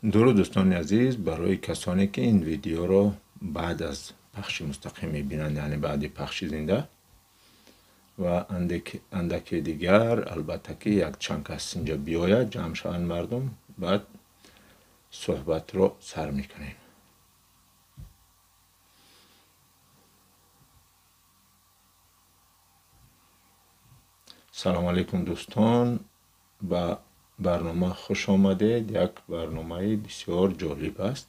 Дуруд дӯстони азиз, барои касоне ки ин видеоро баъд аз пахши мустақим мебинанд, яъне баъди пахши зинда ва андаке дигар, албатта ки якчанд кас инҷа биёяд, ҷамъ шаванд мардум, баъд суҳбатро сар мекунем. Салом алейкум дӯстон, ба барнома хуш омадед. Як барномаи бисёр ҷолиб аст.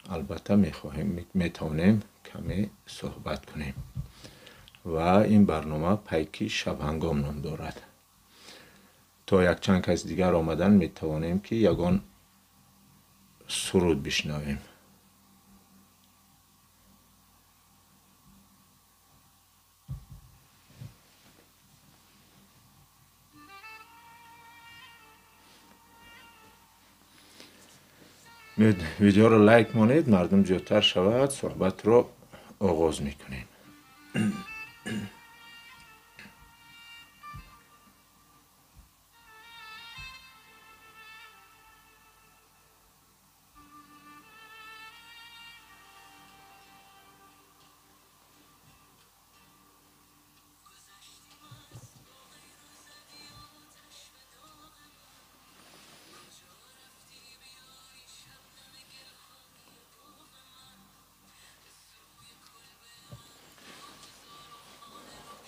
Албатта мехоҳем, метавонем каме суҳбат кунем ва ин барнома пайки шабҳангом ном дорад. То якчанд кас дигар омадан метавонем ки ягон суруд бишнавем. Видеоро лайк монед, мардум зиёдтар шавад, суҳбатро оғоз мекунем.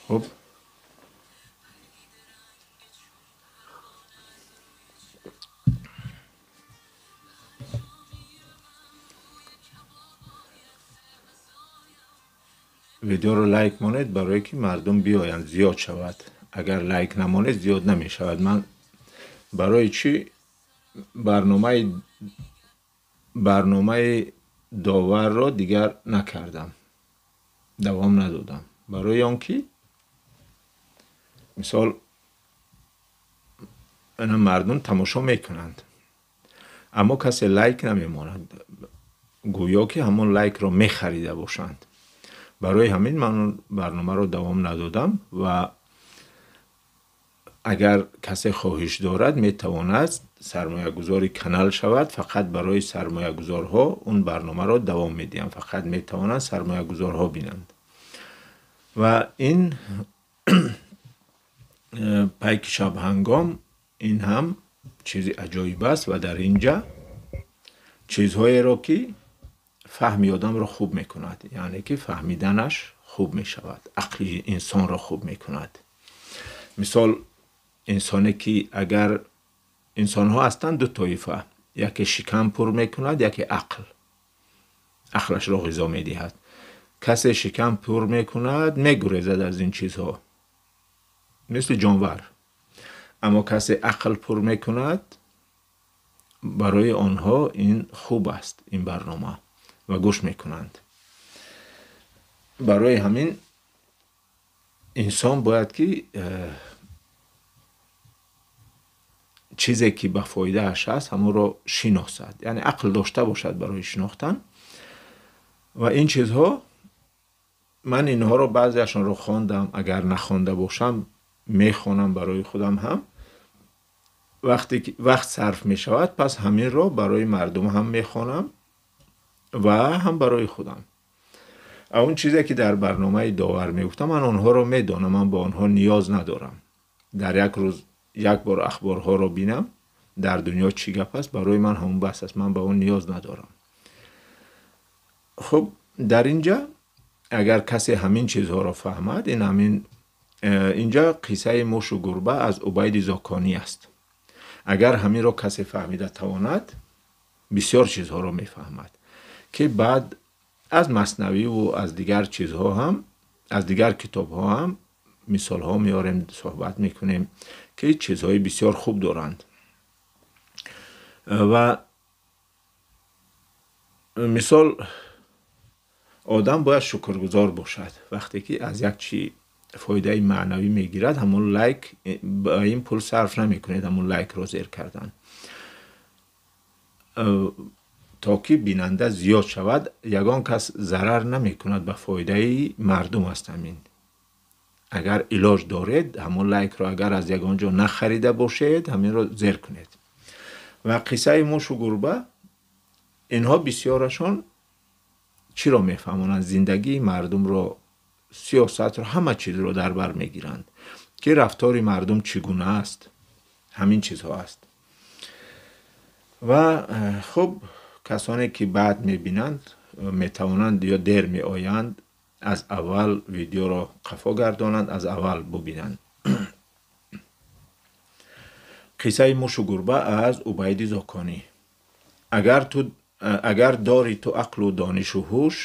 Хуб, видеоро лайк монед барое ки мардум биёянд, зиёд шавад. Агар лайк намонед зиёд намешавад. Ман барои чӣ барномаи доварро дигар накардам, давом надодам, барои он ки мисол ана мардум тамошо мекунанд, аммо касе лайк намемонад, гӯё ки ҳамон лайкро мехарида бошанд. Барои ҳамин ман барномаро давом надодам ва агар касе хоҳиш дорад метавонад сармоягузори канал шавад. Фақат барои сармоягузорҳо он барномаро давом медиҳам, фақат метавонанд сармоягузорҳо бинанд. Ва ин пайки шабҳангом ин ҳам чизи аҷоиб аст ва дар инҷа чизҳоеро ки фаҳми одамро хуб мекунад, яъне ки фаҳмиданаш хуб мешавад, ақли инсонро хуб мекунад. Мисол инсоне ки агар инсонҳо ҳастанд ду тоифа, яке шикам пур мекунад, яке ақл, ақлашро ғизо медиҳад. Касе шикам пур мекунад мегурезад аз ин чизҳо, мисли ҷонвар. Аммо касе ақл пур мекунад, барои онҳо ин хуб аст, ин барнома, ва гӯш мекунанд. Барои ҳамин инсон бояд ки чизе ки ба фоидааш аст ҳамонро шиносад, яъне ақл дошта бошад барои шинохтан. Ва ин чизҳо ман инҳоро баъзеашонро хондам, агар нахонда бошам мехонам барои худам ҳам. Вақте ки вақт сарф мешавад, пас ҳаминро барои мардум ҳам мехонам ва ҳам барои худам. Он чизе ки дар барномаи довар мегуфтам, ман онҳоро медонам, ман ба онҳо ниёз надорам. Дар як рӯз як бор ахборҳоро бинам, дар дунё чӣ гап аст, барои ман ҳамон бас аст, ман ба он ниёз надорам. Хуб, дар инҷа агар касе ҳамин чизҳоро фаҳмад, ин ҳамин инҷа қиссаи мушу гурба аз Убайди Зоконӣ аст. Агар ҳаминро касе фаҳмида тавонад, бисёр чизҳоро мефаҳмад, ки баъд аз маснавиву аз дигар чизҳо ҳам, аз дигар китобҳо ҳам мисолҳо меорем, суҳбат мекунем, ки чизҳои бисёр хуб доранд. Ва мисол одам бояд шукргузор бошад. Вақте ки аз як чи фоидаи маънавӣ мегирад, ҳамон лайк, ба ин пул сарф намекунед, ҳамон лайкро зер кардан, то ки бинанда зиёд шавад. Ягон кас зарар намекунад, ба фоидаи мардум аст ҳамин. Агар илоҷ доред, ҳамон лайкро агар аз ягон ҷо нахарида бошед, ҳаминро зер кунед. Ва қиссаи мушу гурба инҳо бисёрашон чиро мефаҳмонанд? Зиндагии мардумро, сиёсатро, ҳама чизро дар бар мегиранд, ки рафтори мардум чӣ гуна аст, ҳамин чизҳо аст. Ва хуб, касоне ки баъд мебинанд метавонанд ё дер меоянд, аз аввал видеоро қафо гардонанд, аз аввал бубинанд. Қиссаи мушу гурба аз Убайди Зоконӣ. Агар дори ту ақлу донишу ҳуш,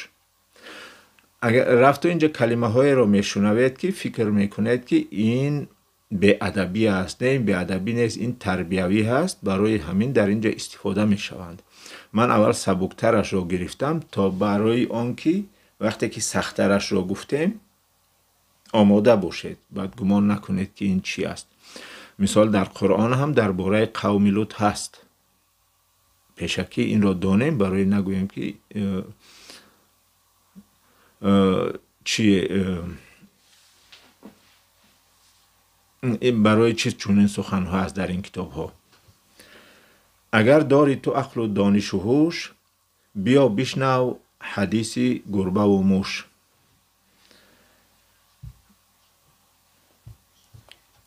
рафту инҷа калимаҳоеро мешунавед, ки фикр мекунед, ки ин беадабӣ аст. Не, ин беадабӣ нест, ин тарбиявӣ ҳаст, барои ҳамин дар инҷа истифода мешаванд. Ман аввал сабуктарашро гирифтам, то барои он ки вақте ки сахттарашро гуфтем омода бошед, баъд гумон накунед, ки ин чӣ аст. Мисол, дар Қуръон ҳам дар бораи қавми Лут ҳаст. Пешакӣ инро донем, барои нагӯем, ки чи барои чиз чунин суханҳо аст дар ин китобҳо. Агар дори ту ақлу донишу ҳуш, биё бишнав ҳадиси гурбаву муш.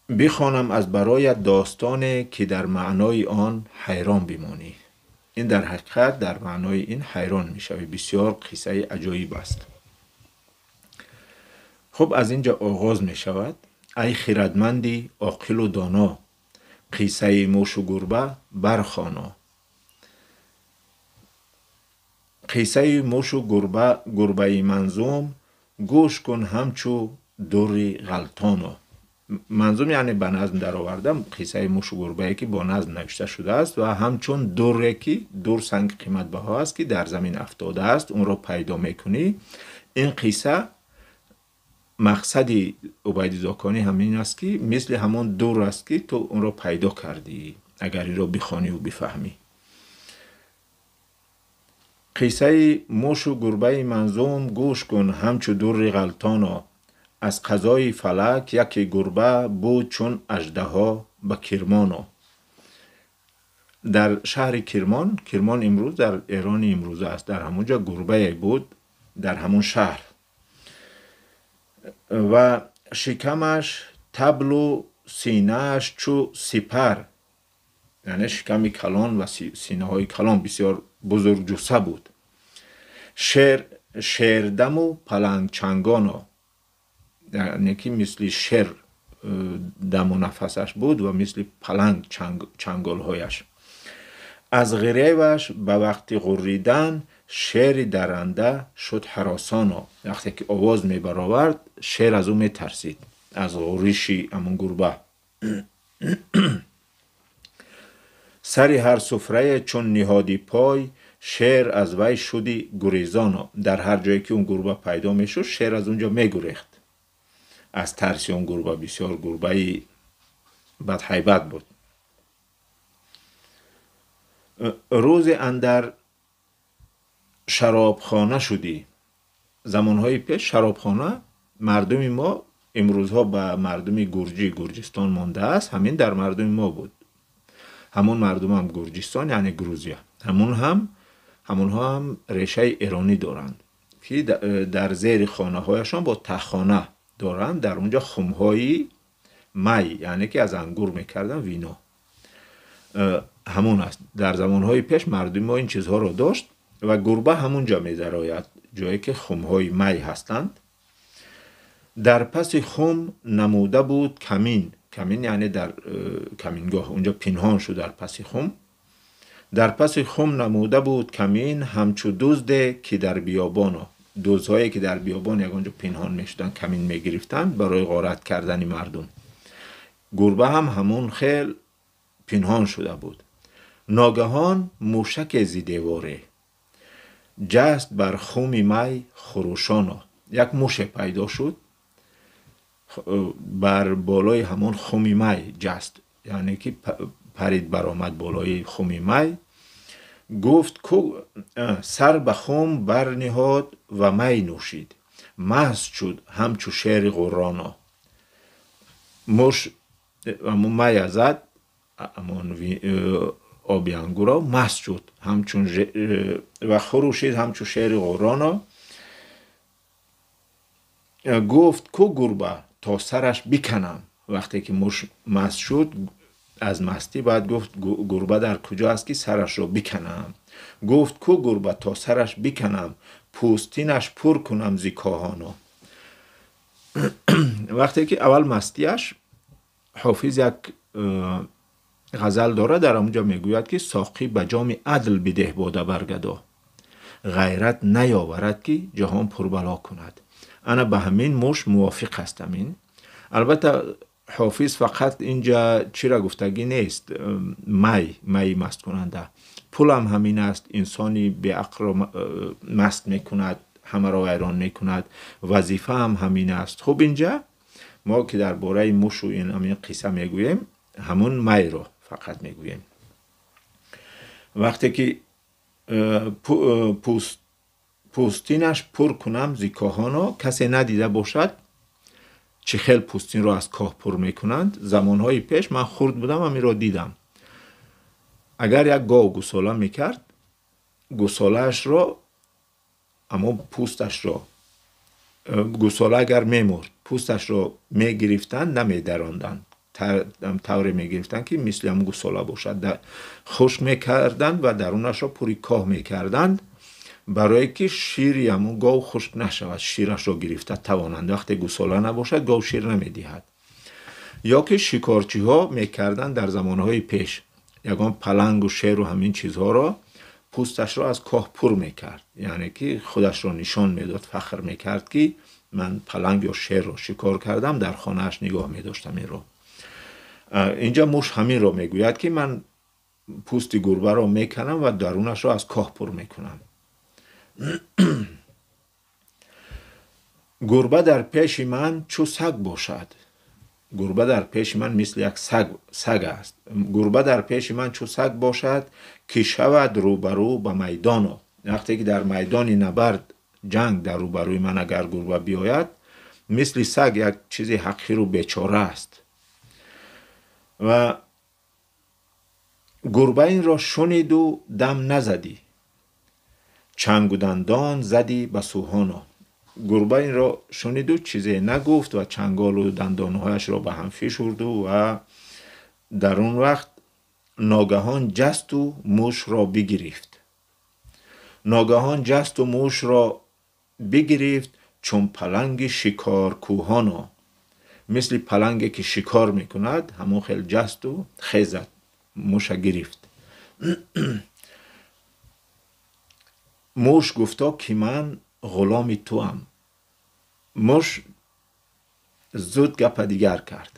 Бихонам аз бароят достоне, ки дар маънои он ҳайрон бимонӣ. Ин дар ҳақиқат дар маънои ин ҳайрон мешавӣ. Бисёр қиссаи аҷоиб аст. Хуб, аз инҷа оғоз мешавад. Ай хирадманди оқилу доно, қиссаи мушу гурба бархоно. Қиссаи мушу гурба, гурбаи манзум, гӯш кун ҳамчу дури ғалтоно. Манзум яъне ба назм даровардам, қиссаи мушу гурбае, ки бо назм навишта шудааст ва ҳамчун дуре, ки дур санги қиматбаҳо аст, ки дар замин афтодааст, онро пайдо мекунӣ. Ин қисса мақсади Убайди Зоконӣ ҳамин аст, ки мисли ҳамон дур аст, ки ту онро пайдо кардӣ, агар инро бихониву бифаҳмӣ. Қиссаи мушу гурбаи манзум, гӯш кун ҳамчу дури ғалтоно. Аз қазои фалак яке гурба буд чун аждаҳо ба Кирмоно. Дар шаҳри Кирмон, Кирмон имрӯз дар Эрони имрӯза аст, дар ҳамон ҷо гурбае буд, дар ҳамон шаҳр, ва шикамаш таблу синааш чу сипар, яъне шиками калон ва синаҳои калон, бисёр бузургҷусса буд. Шердаму палангчангоно, яъне ки мисли шер даму нафасаш буд ва мисли паланг чанголҳояш. Аз ғиреваш ба вақти ғурридан шери даранда шуд ҳаросоно. Вақте ки овоз мебаровард, шер аз ӯ метарсид, аз ғурриши ҳамон гурба. Сари ҳар суфрае чун ниҳоди пой, шер аз вай шуди гурезоно. Дар ҳар ҷое ки он гурба пайдо мешуд, шер аз он ҷо мегурехт аз тарси он гурба. Бисёр гурбаи бадҳайбат буд. Рӯзе андар шаробхона шудӣ. Замонҳои пеш шаробхона мардуми мо, имрӯзҳо ба мардуми гурҷӣ Гурҷистон мондааст, ҳамин дар мардуми мо буд. Ҳамон мардумам Гурҷистон, яъне Грузия, ҳамонҳо ҳам решаи эронӣ доранд, ки дар зери хонаҳояшон бо тахона доранд, дар онҷо хумҳои май, яъне ки аз ангур мекарданд вино, ҳамон аст. Дар замонҳои пеш мардуми мо ин чизҳоро дошт ва гурба ҳамон ҷо медарояд, ҷое ки хумҳои май ҳастанд. Дар паси хум намуда буд камин. Камин яъне дар камингоҳ, унҷо пинҳон шуд дар паси хум. Дар паси хум намуда буд камин, ҳамчу дузде ки дар биёбоно. Дуздҳое ки дар биёбон ягон ҷо пинҳон мешуданд, камин мегирифтанд барои ғорат кардани мардум. Гурба ҳам ҳамон хел пинҳон шуда буд. Ногаҳон мушаке зи деворе ҷаст бар хуми май хурӯшоно. Як муше пайдо шуд бар болои ҳамон хуми май ҷаст, яъне ки парид баромад болои хуми май. Гуфт ку сар ба хум барниҳод ва май нӯшид, маст шуд ҳамчу шери ғурроно. Муш ҳамон мая зад, ҳамон оби ангурро, маст шуд ҳамчун ва хурӯшид ҳамчун шери ғурроно. Гуфт ку гурба то сараш биканам. Вақте ки муш маст шуд аз мастӣ, баъд гуфт гурба дар куҷо аст ки сарашро биканам. Гуфт ку гурба то сараш биканам, пӯстинаш пур кунам зи коҳоно. Вақте ки аввал мастиаш, Ҳофиз як ғазал дорад, дар онҷо мегӯяд ки соқӣ ба ҷоми адл бидеҳ бода баргадо, ғайрат наёварад ки ҷаҳон пурбало кунад. Ана ба ҳамин муш мувофиқ ҳастам. Ин албатта Ҳофиз фақат инҷа чира гуфтагӣ нест, май масткунанда, пулам ҳамин аст, инсони беақлро маст мекунад, ҳамаро вайрон мекунад, вазифаам ҳамин аст. Хуб, инҷа мо ки дар бораи мушу ин ҳамин қисса мегӯем, ҳамун майро фақат мегӯем. Вақте ки пӯстинаш пур кунам зи коҳоно, касе надида бошад чӣ хел пӯстинро аз коҳ пур мекунанд. Замонҳои пеш ман хурд будам, ҳаминро дидам. Агар як гов гусола мекард, гусолаашро, аммо пӯсташро, гусола агар мемурд, пӯсташро мегирифтанд, намедаронданд, тавре мегирифтанд ки мисли ҳам гусола бошад, хушк мекарданд ва дарунашро пури коҳ мекарданд, барое ки шири ҳамун гов хушк нашавад, ширашро гирифта тавонанд. Вақте гусола набошад, гов шир намедиҳад. Ё ки шикорчиҳо мекарданд дар замонҳои пеш, ягон палангу шеру ҳамин чизҳоро пӯсташро аз коҳ пур мекард, яъне ки худашро нишон медод, фахр мекард ки ман паланг ё шерро шикор кардам, дар хонааш нигоҳ медоштам инро. Инҷа муш ҳаминро мегӯяд ки ман пӯсти гурбаро меканам ва дарунашро аз коҳ пур мекунам. Гурба дар пеши ман чу саг бошад. Гурба дар пеши ман мисли як саг аст. Гурба дар пеши ман чу саг бошад, ки шавад рӯбарӯ ба майдоно. Вақте ки дар майдони набард, ҷанг, дар рӯбарӯи ман агар гурба биёяд, мисли саг як чизи ҳақиру бечора аст. Ва гурба инро шуниду дам назадӣ, чангу дандон задӣ ба сӯҳоно. Гурба инро шуниду чизе нагуфт ва чанголу дандонҳояшро ба ҳам фишурду ва дар он вақт ногаҳон ҷасту мушро бигирифт. Ногаҳон ҷасту мушро бигирифт, чун паланги шикоркӯҳоно. Мисли паланге ки шикор мекунад, ҳамон хел ҷасту хезад, муша гирифт. Муш гуфто ки ман ғуломи туам. Муш зуд гапа дигар кард,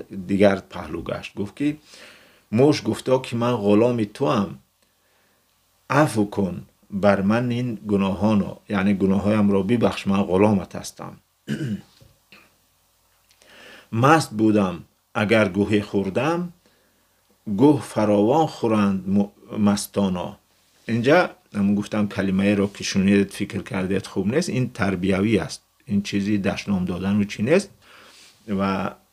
дигар паҳлӯ гашт, гуфт ки муш гуфто ки ман ғуломи туам, афву кун бар ман ин гуноҳоно, яъне гуноҳҳоямро бибахш, ман ғуломат ҳастам. Маст будам агар гӯҳе хӯрдам, гӯҳ фаровон хӯранд мастоно. Инҷа гуфтам калимаеро ки шунидед фикр кардед хуб нест, ин тарбиявӣ аст, ин чизи дашном додану чӣ нест ва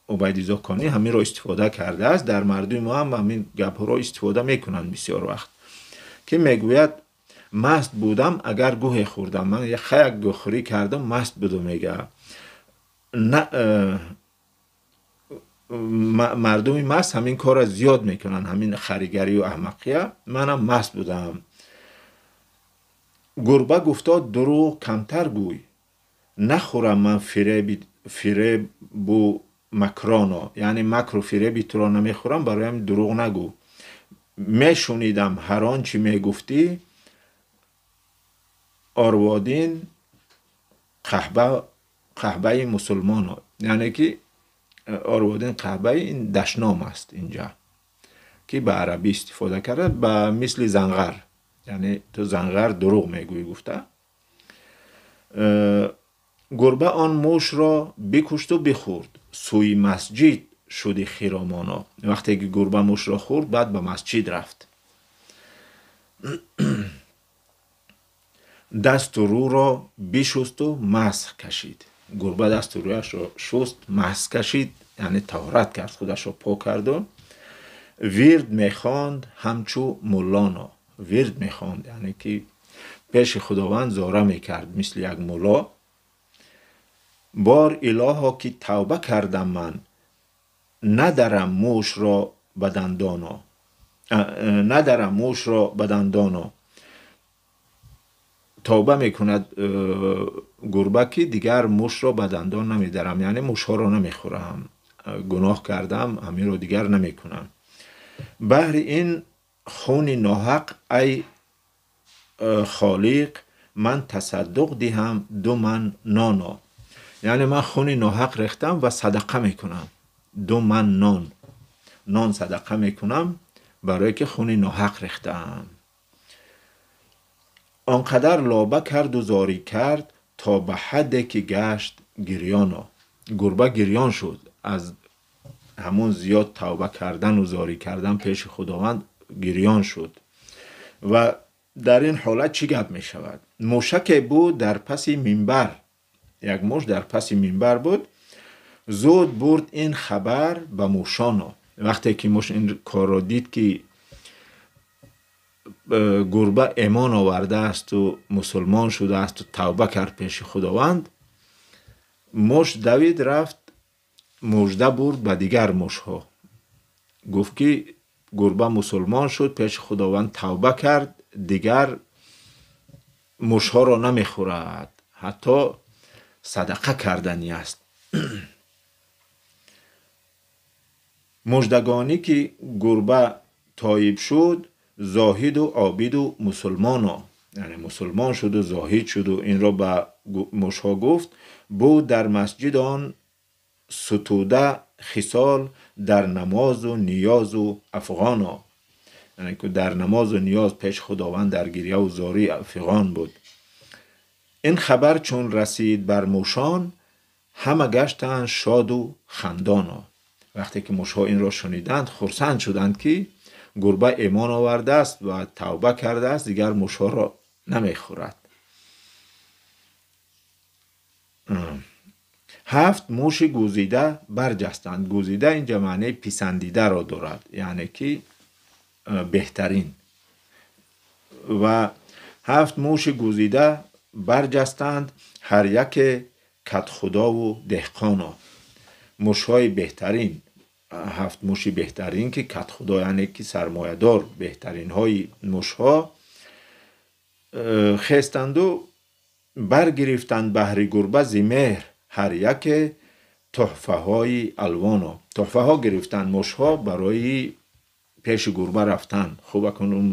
Убайди Зоконӣ ҳаминро истифода кардааст. Дар мардуми мо ҳам ҳамин гапҳоро истифода мекунанд бисёр вақт, ки мегӯяд маст будам агар гӯҳе хӯрдам, ман як гӯҳхӯрӣ кардам, маст будам, мега. Мардуми маст ҳамин корро зиёд мекунанд, ҳамин харигарию аҳмақия. Манам маст будам. Гурба гуфто дурӯғ камтар гӯй, нахӯрам ман фиребу макроно, яъне макру фиреби туро намехӯрам, бароям дурӯғ нагӯ. Мешунидам ҳар он чӣ мегуфтӣ, орводин қаҳбаи мусулмоно, яъне ки орводин қаҳбаи ин дашном аст инҷа, ки ба арабӣ истифода карда, ба мисли занғар, яъне ту занғар дурӯғ мегӯӣ гуфта. Гурба он мушро бикушту бихӯрд, сӯи масҷид шуди хиромоно. Вақте ки гурба мушро хӯрд, баъд ба масҷид рафт. Дасту рӯро бишусту масх кашид. Гурба дасту рӯяшро шуст, масх кашид, яъне таҳорат кард, худашро пок карду Вирд мехонд ҳамчу муллоно. Вирд мехонд, яъне ки пеши Худованд зора мекард мисли як мулло. Бор илоҳо ки тавба кардам ман, надарам мушро ба дандоно. Надарам мушро ба дандоно. Тавба мекунад гурба ки дигар мушро ба дандон намедарам, яъне мушҳоро намехӯрам, гуноҳ кардам, ҳаминро дигар намекунам. Баҳри ин хуни ноҳақ ай холиқ ман тасаддуқ диҳам ду ман ноно. Яъне ман хуни ноҳақ рехтам ва садақа мекунам, ду ман нон, нон садақа мекунам барое ки хуни ноҳақ рехтаам. Он қадар лоба карду зорӣ кард то ба ҳадде ки гашт гирёно. Гурба гирён шуд аз ҳамон зиёд тавба кардану зорӣ кардан пеши Худованд, гирён шуд. Ва дар ин ҳолат чӣ гап мешавад? Мушаке буд дар паси минбар, як муш дар паси минбар буд. Зуд бурд ин хабар ба мушоно. Вақте ки муш ин корро дид ки гурба имон овардаасту мусулмон шудаасту тавба кард пеши Худованд, муш давид рафт мужда бурд ба дигар мушҳо. Гуфт ки гурба мусулмон шуд, пеши Худованд тавба кард, дигар мушҳоро намехӯрад, ҳатто садақа кардани аст. Муждагонӣ ки гурба тоиб шуд, зоҳиду обиду мусулмоно, яъне мусулмон шуду зоҳид шуду инро ба мушҳо гуфт. Буд дар масҷид он сутуда хисол дар намозу ниёзу афғоно, яъне ки дар намозу ниёз пеш Худованд дар гирьяву зорӣ афғон буд. Ин хабар чун расид бар мушон, ҳама гаштанд шоду хандоно. Вақте ки мушҳо инро шуниданд, хурсанд шуданд ки гурба имон овардааст ва тавба кардааст, дигар мушҳоро намехӯрад. Ҳафт муши гузида барҷастанд. Гузида инҷа маънии писандидаро дорад, яъне ки беҳтарин. Ва ҳафт муши гузида барҷастанд, ҳар яке кадхудову деҳқоно. Мушҳои беҳтарин, ҳафт муши беҳтарин ки кадхудо, яъне ки сармоядор, беҳтаринҳои мушҳо хестанду баргирифтанд баҳри гурба зи меҳр, ҳар яке тӯҳфаҳои алвоно. Тӯҳфаҳо гирифтанд мушҳо барои пеши гурба рафтан. Хуб, акнун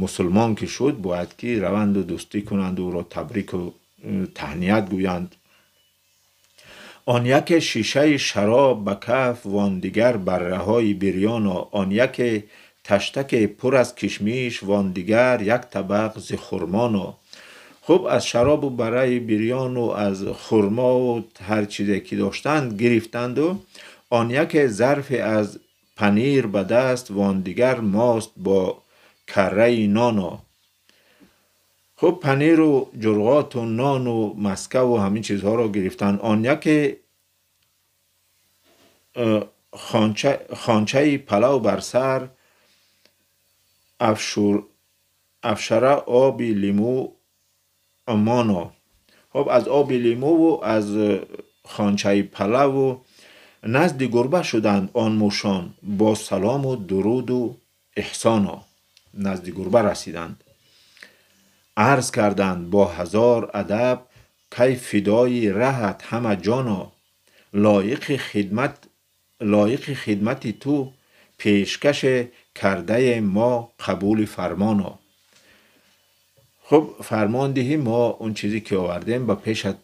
мусулмон ки шуд, бояд ки раванду дӯстӣ кунанд, ӯро табрику таҳният гӯянд. Он яке шишаи шароб ба каф, вон дигар барраҳои бирёно. Он яке таштаке пур аз кишмиш, вон дигар як табақ зи хурмоно. Хуб, аз шаробу барраи бирёну аз хурмову ҳар чизе ки доштанд гирифтанду. Он яке зарфе аз панир ба даст, вон дигар мост бо карраи ноно. Хуб, паниру ҷурғоту нону маскаву ҳамин чизҳоро гирифтанд. Он яке хончаи палав бар сар, афшара оби лимӯ амоно. Хуб, аз оби лимӯву аз хончаи палаву назди гурба шуданд он мушон бо салому дуруду эҳсоно. Назди гурба расиданд, арз карданд бо ҳазор адаб, кай фидои раҳат ҳама ҷоно. Лоиқи хидмати ту пешкаше кардае мо қабули фармоно. Хуб, фармон диҳӣ, мо он чизе ки овардем ба пешат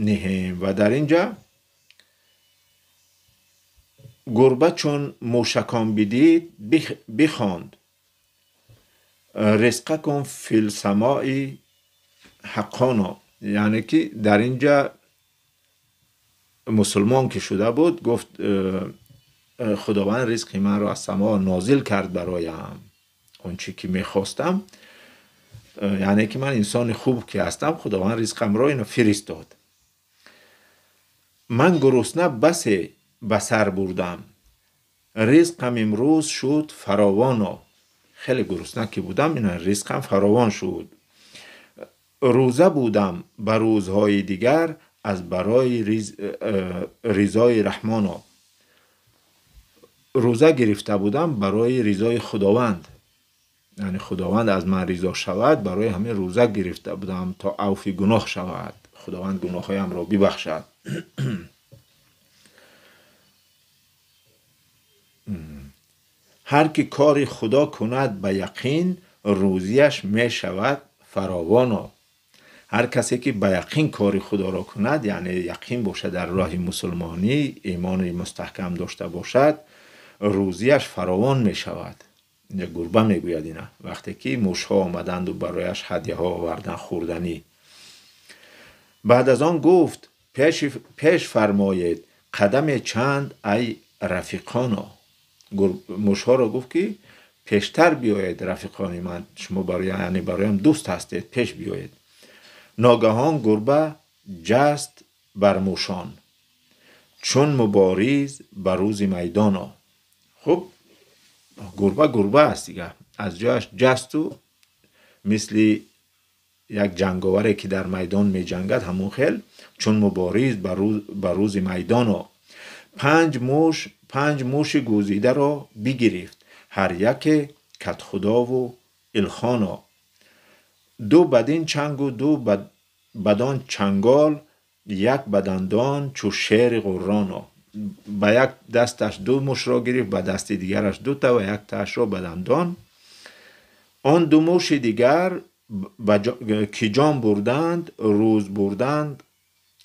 ниҳем. Ва дар инҷа гурба чун мушакон бидид бихонд: ризқакум филсамои ҳаққоно. Яъне ки дар инҷа мусулмон ки шуда буд, гуфт Худованд ризқи манро аз само нозил кард бароям, он чи ки мехостам, яъне ки ман инсони хуб ки ҳастам, Худованд ризқамро ино фиристод. Ман гурусна басе ба сар бурдам, Ризқам имрӯз шуд фаровоно. Хеле гурусна ки будам, ина ризқам фаровон шуд. Рӯза будам ба рӯзҳои дигар аз барои ризои раҳмоно. Рӯза гирифта будам барои ризои Худованд, яъне Худованд аз ман ризо шавад, барои ҳамин рӯза гирифта будам то авфи гуноҳ шавад, Худованд гуноҳҳоямро бибахшад. Ҳар ки кори Худо кунад ба яқин, рӯзияш мешавад фаровоно. Ҳар касе ки ба яқин кори Худоро кунад, яъне яқин бошад дар роҳи мусулмонӣ, имони мустаҳкам дошта бошад, рӯзияш фаровон мешавад. Инҷа гурба мегӯяд ина, вақте ки мушҳо омаданду барояш ҳадияҳо овардан хӯрданӣ. Баъд аз он гуфт: пеш фармоед қадаме чанд, ай рафиқоно. Мушҳоро гуфт ки пештар биёед, рафиқони ман, шумо яъне бароям дӯст ҳастед, пеш биёед. Ногаҳон гурба ҷаст бар мушон, чун мубориз ба рӯзи майдоно. Хуб, гурба гурба аст дига, аз ҷояш ҷасту мисли як ҷанговаре ки дар майдон меҷангад, ҳамон хел чун мубориз ба рӯзи майдоно. Панҷ муши гузидаро бигирифт, ҳар яке катхудову илхоно. Ду бадин чангу ду бадон чангол, як ба дандон чу шери ғурроно. Ба як дасташ ду мушро гирифт, ба дасти дигараш дута ва яктаашро ба дандон. Он ду муши дигар ки ҷон бурданд, рӯз бурданд,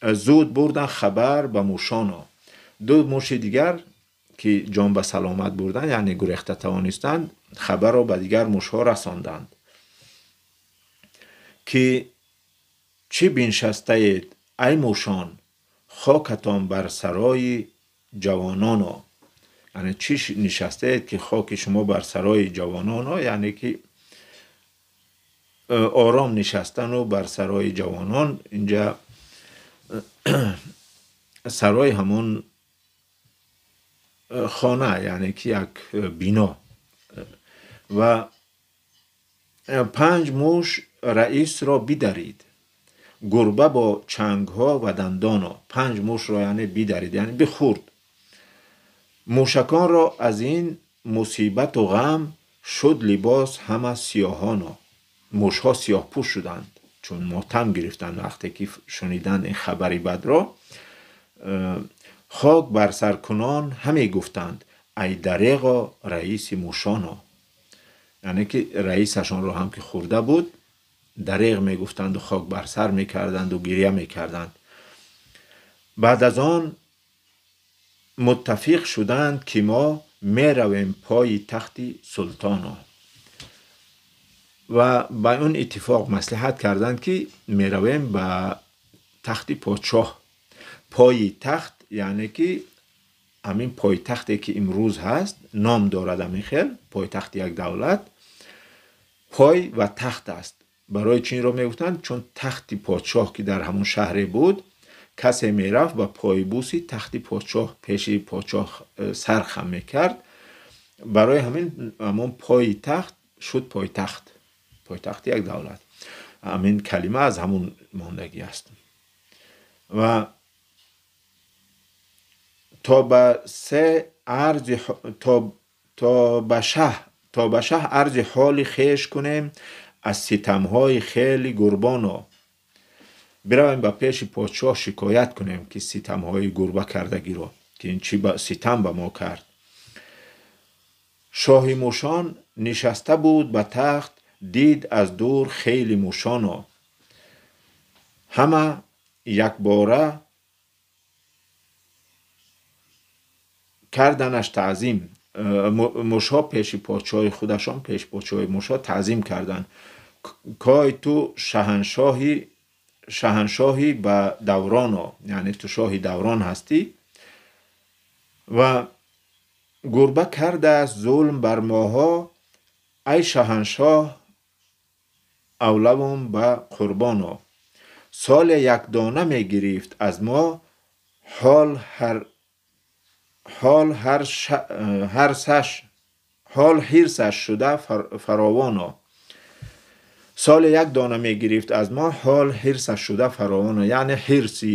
зуд бурданд хабар ба мушоно. Ду муши дигар ки ҷон ба саломат бурданд, яъне гурехта тавонистанд, хабарро ба дигар мушҳо расонданд ки чӣ биншастаед, ай мушон, хокатон бар сарои ҷавононо. Яъне чӣ нишастаед ки хоки шумо бар сарои ҷавононо, яъне ки ором нишастану бар сарои ҷавонон. Инҷа сарои ҳамон хона, яъне ки як бино. Ва панҷ муш раисро бидарид, гурба бо чангҳо ва дандоно. Панҷ мушро яъне бидарид, яъне бихӯрд. Мушаконро аз ин мусибату ғам шуд либос ҳама сиёҳоно. Мушҳо сиёҳпӯш шуданд, чун мотам гирифтанд вақте ки шуниданд ин хабари бадро. Хок бар саркунон ҳаме гуфтанд: ай дареғо раиси мушоно. Яъне ки раисашонро ҳам ки хӯрда буд, дареғ мегуфтанду хок бар сар мекарданду гиря мекарданд. Баъд аз он муттафиқ шуданд ки мо меравем пои тахти султоно. Ва ба он иттифоқ маслиҳат карданд ки меравем ба тахти подшоҳ. Пои тахт яъне ки ҳамин пойтахте ки имрӯз ҳаст, ном дорад ҳамин хел пойтахти як давлат, пой ва тахт аст. Барои чӣ инро мегуфтанд? Чун тахти подшоҳ ки дар ҳамон шаҳре буд, касе мерафт ба пойбуси тахти подшоҳ, пеши подшоҳ сар хам мекард. Барои ҳамин ҳамон пои тахт шуд пойтахт, пойтахти як давлат. Ҳамин калима аз ҳамон мондагӣ аст. Ва то ба се арзи то ба шаҳ арзи ҳоли хеш кунем аз ситамҳои хели гурбоно. Биравем ба пеши подшоҳ шикоят кунем ки ситамҳои гурба кардагиро, ки ин чӣ ситам ба мо кард. Шоҳи мушон нишаста буд ба тахт, дид аз дур хели мушоно. Ҳама якбора карданаш таъзим. Мушҳо пеши подшоҳи худашон, пеши подшоҳи мушҳо таъзим карданд. Кой ту шаҳаншоҳи ба давроно, яъне ту шоҳи даврон ҳастӣ. Ва гурба кардааст зулм бар моҳо, ай шаҳаншоҳ авлавум ба қурбоно. Соле як дона мегирифт аз мо, ҳол Ҳол ҳол ҳирсаш шуда фаровоно. Соли як дона мегирифт аз мо, ҳол ҳирсаш шуда фаровоно. Яъне ҳирси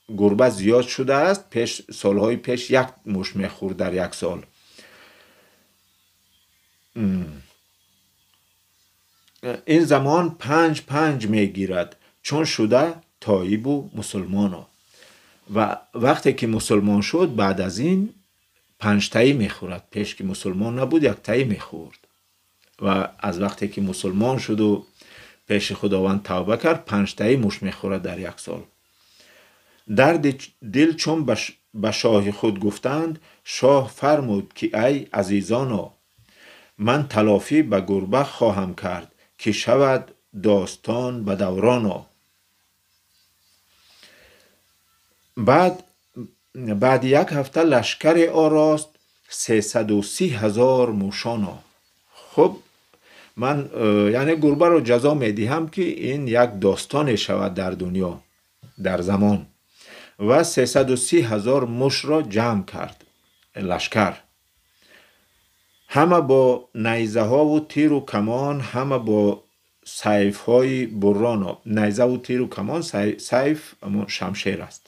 гурба зиёд шудааст. Пеш солҳои пеш як муш мехӯрд дар як сол. Ин замон 5-5 мегирад, чун шуда тоибу мусулмоно. Ва вақте ки мусулмон шуд, баъд аз ин 5 таӣ мехӯрад. Пеш ки мусулмон набуд, 1 таӣ мехӯрд. Ва аз вақте ки мусулмон шуду пеши Худованд тавба кард, 5 таӣ муш мехӯрад дар як сол. Дарди дил чун ба шоҳи худ гуфтанд, шоҳ фармуд ки ай азизоно, ман талофӣ ба гурба хоҳам кард, ки шавад достон ба давроно. Баъди як ҳафта лашкаре орост 330 000 мушоно. Хуб, ман яъне гурбаро ҷазо медиҳам, ки ин як достоне шавад дар дунё, дар замон. Ва 330 000 мушро ҷамъ кард лашкар. Ҳама бо найзаҳову тиру камон, ҳама бо сайфҳои бурроно. Найзаву тиру камон, сайф шамшер аст.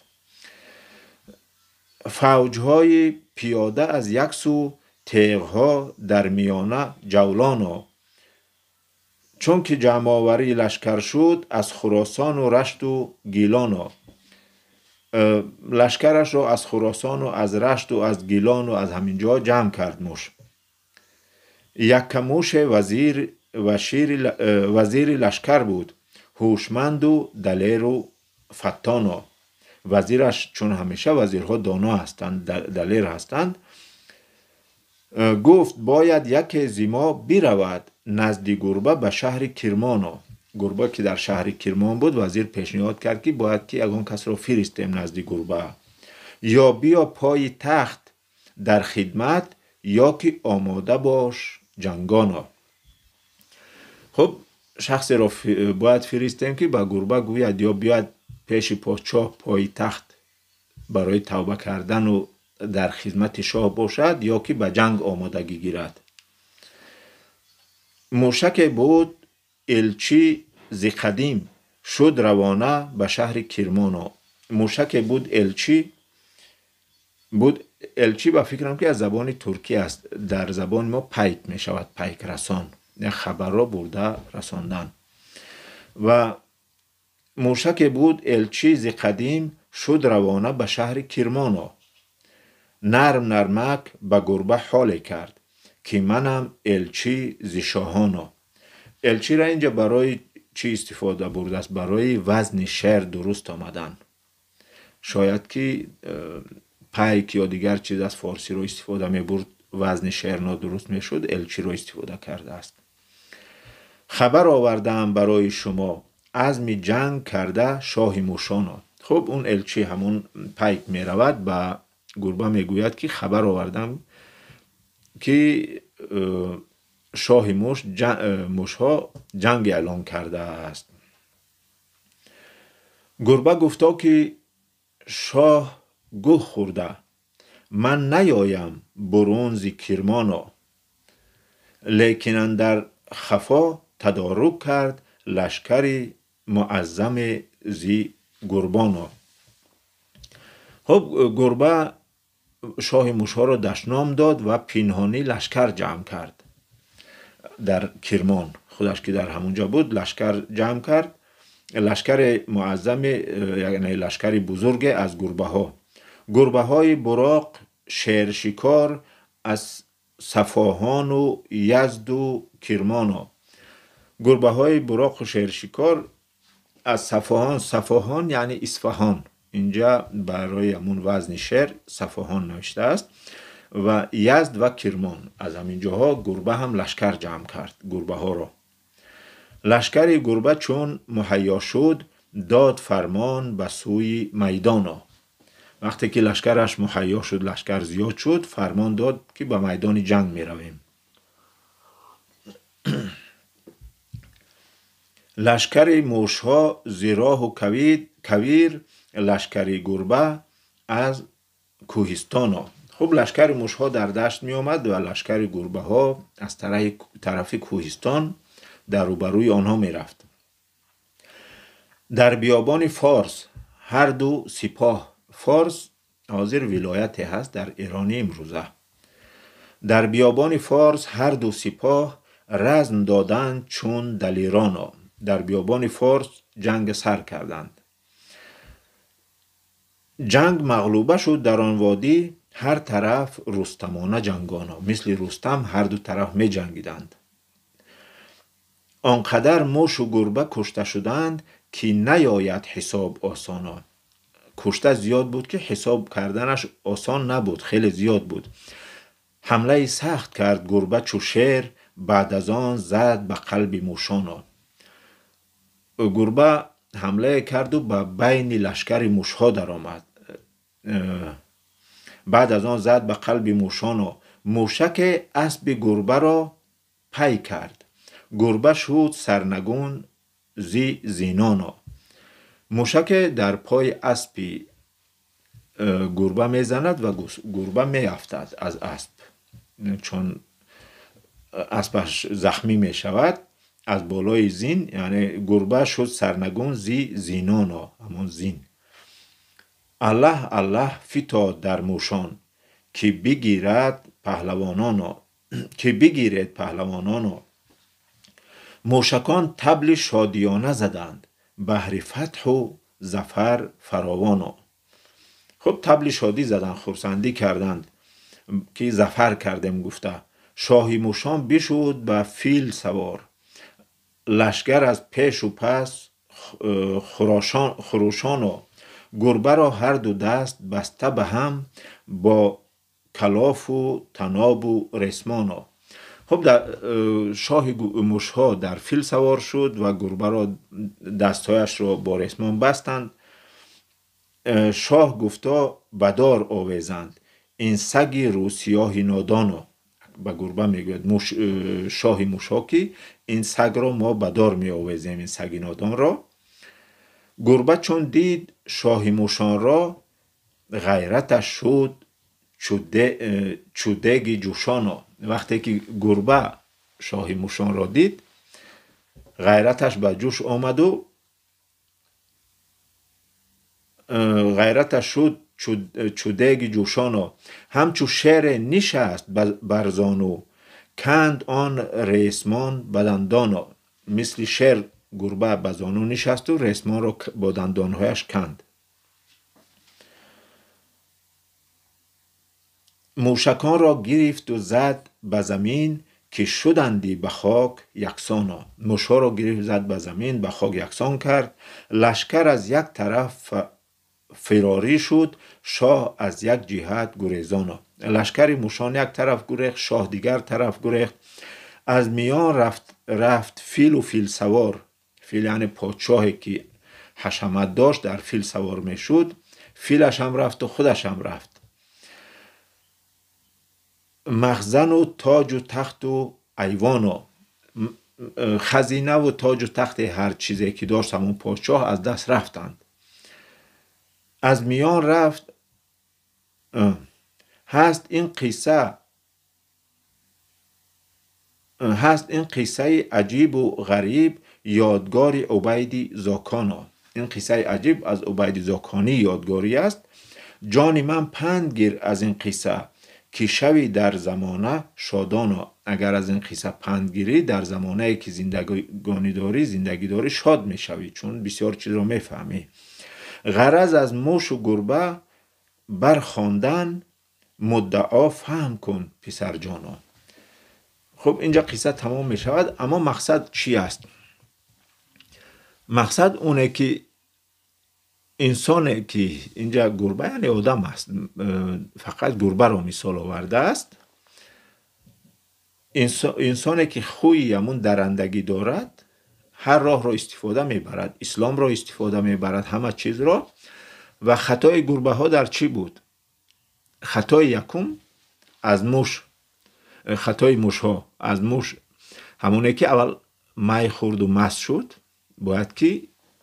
Фавҷҳои пиёда аз як сӯ, теғҳо дар миёна ҷавлоно. Чун ки ҷамъоварии лашкар шуд аз Хуросону Рашту Гилоно. Лашкарашро аз Хуросону аз Рашту аз Гилону аз ҳамин ҷо ҷамъ кард муш. Яккамуше вазири лашкар буд, ҳушманду далеру фаттоно. Вазираш, чун ҳамеша вазирҳо доно ҳастанд, далер ҳастанд, гуфт бояд яке зи мо биравад назди гурба ба шаҳри Кирмоно. Гурба ки дар шаҳри Кирмон буд, вазир пешниҳод кард, ки бояд ки ягон касро фиристем назди гурба. Ё биё пои тахт дар хидмат, ё ки омода бош ҷангоно. Хуб, шахсеро бояд фиристем, ки ба гурба гӯяд ё биёяд пеши подшоҳ пои тахт барои тавба кардану дар хизмати шоҳ бошад, ё ки ба ҷанг омодагӣ гирад. Мушаке буд элчи зи қадим, шуд равона ба шаҳри Кирмоно. Мушаке буд элчи буд. Элчи ба фикрам ки аз забони туркӣ аст. Дар забони мо пайк мешавад, пайкрасон, як хабарро бурда расондан. Ва мушаке буд элчи зи қадим, шуд равона ба шаҳри Кирмоно. Нарм нармак ба гурба ҳоле кард, ки манам элчи зи шоҳоно. Элчиро инҷа барои чӣ истифода бурдааст? Барои вазни шеър дуруст омадан. Шояд ки пайк ё дигар чиз аз форсиро истифода мебурд, вазни шеър нодуруст мешуд, элчиро истифода кардааст. Хабар овардаам барои шумо азми ҷанг карда шоҳи мушоно. Хуб, он элчи, ҳамон пайк меравад, ба гурба мегӯяд, ки хабар овардам, ки шоҳи мушҳо ҷанг эълон кардааст. Гурба гуфто ки шоҳ гӯҳ хӯрда, ман наёям бурун зи Кирмоно. Лекин андар хафо тадорук кард лашкари муаззаме зи гурбоно. Хуб, гурба шоҳи мушҳоро дашном дод ва пинҳонӣ лашкар ҷамъ кард дар Кирмон. Худаш ки дар ҳамунҷо буд, лашкар ҷамъ кард, лашкари муаззаме, яъне лашкари бузурге аз гурбаҳо. Гурбаҳои буроқ шершикор аз Сафоҳону Язду Кирмоно. Гурбаҳои буроқу шершикор аз Сафоҳон, Сафоҳон яъне Исфаҳон, инҷа барои ҳамун вазни шеър Сафоҳон навиштааст, ва Язд ва Кирмон. Аз ҳамин ҷоҳо гурба ҳам лашкар ҷамъ кард гурбаҳоро. Лашкари гурба чун муҳайё шуд, дод фармон ба сӯи майдоно. Вақте ки лашкараш муҳайё шуд, лашкар зиёд шуд, фармон дод, ки ба майдони ҷанг меравем. Лашкари мушҳо зи роҳу кавир, лашкари гурба аз кӯҳистоно. Хуб, лашкари мушҳо дар дашт меомад ва лашкари гурбаҳо аз тарафи кӯҳистон дар рӯбарӯи онҳо мерафт. Дар биёбони Форс ҳар ду сипоҳ, Форс ҳозир вилояте ҳаст дар Эрони имрӯза, дар биёбони Форс ҳар ду сипоҳ разм доданд чун далироно. Дар биёбони Форс ҷанг сар карданд. Ҷанг мағлуба шуд дар он водӣ, ҳар тараф рустамона ҷангоно. Мисли Рустам ҳар ду тараф меҷангиданд. Он қадар мушу гурба кушта шуданд, ки наёяд ҳисоб осоно. Кушта зиёд буд, ки ҳисоб карданаш осон набуд, хеле зиёд буд. Ҳамлаи сахт кард гурба чу шер, баъд аз он зад ба қалби мушоно. Гурба ҳамлае карду ба байни лашкари мушҳо даромад. Баъд аз он зад ба қалби мушоно. Мушаке аспи гурбаро пай кард. Гурба шуд сарнагун зи зиноно. Мушаке дар пои аспи гурба мезанад ва гурба меафтад аз асп. Чун аспаш захмӣ мешавад аз болои зин, яъне гурба шуд сарнагун зи зиноно, ҳамон зин. Аллаҳ аллаҳ фитод дар мушон, ки бигирад паҳлавононо, ки бигиред паҳлавононо. Мушакон табли шодиёна заданд, баҳри фатҳу зафар фаровоно. Хуб, табли шодӣ заданд, хурсандӣ карданд, ки зафар кардем гуфта. Шоҳи мушон бишуд ба фил савор, лашкар аз пешу пас хурӯшоно. Гурбаро ҳар ду даст баста ба ҳам, бо калофу танобу ресмоно. Хуб, шоҳи мушҳо дар фил савор шуд ва гурбаро дастҳояшро бо ресмон бастанд. Шоҳ гуфто ба дор овезанд, ин саги рӯсиёҳи нодоно. Ба гурба мегӯяд шоҳи мушҳо, ки ин сагро мо ба дор меовезем, ин саги нодонро. Гурба чун дид шоҳи мушонро, ғайраташ шуд чу деги ҷӯшоно. Вақте ки гурба шоҳи мушонро дид, ғайраташ ба ҷӯш омаду ғайраташ шуд чу деги ҷӯшоно. Ҳамчу шере нишаст бар зону, канд он ресмон ба дандоно. Мисли шер гурба ба зону нишасту ресмонро бо дандонҳояш канд. Мушаконро гирифту зад ба замин, ки шуданди ба хок яксоно. Мушҳоро гирифт, зад ба замин, ба хок яксон кард. Лашкар аз як тараф фирорӣ шуд, шоҳ аз як ҷиҳат гурезоно. Лашкари мушон як тараф гурехт, шоҳ дигар тараф гурехт. Аз миён рафт филу филсавор. Фил яъне подшоҳе ки ҳашамат дошт, дар фил савор мешуд. Филаш ҳам рафту худаш ҳам рафт. Махзану тоҷу тахту айвоно. Хазинаву тоҷу тахти ҳар чизе ки дошт ҳамон подшоҳ аз даст рафтанд. Аз миён рафт. Ҳаст ин қисса, ҳаст ин қиссаи аҷибу ғариб, ёдгори Убайди Зоконо. Ин қиссаи аҷиб аз Убайди Зоконӣ ёдгорӣ аст. Ҷони ман панд гир аз ин қисса, ки шави дар замона шодоно. Агар аз ин қисса панд гирӣ, дар замонае ки зиндагонӣ дорӣ, зиндагӣ дорӣ, шод мешавӣ, чун бисёр чизро мефаҳмӣ. Ғараз аз мушу гурба бархондан, муддао фаҳм кун писарҷоно. Хуб, инҷа қисса тамом мешавад, аммо мақсад чӣ аст? Мақсад оне ки инсоне ки инҷа гурба яъне одам аст, фақат гурбаро мисол овардааст. Инсоне ки хӯи ҳамун дарандагӣ дорад, ҳар роҳро истифода мебарад, исломро истифода мебарад, ҳама чизро. Ва хатои гурбаҳо дар чӣ буд? Хатои якум аз муш, хатои мушҳо аз муш ҳамоне ки аввал май хӯрду маст шуд. Бояд ки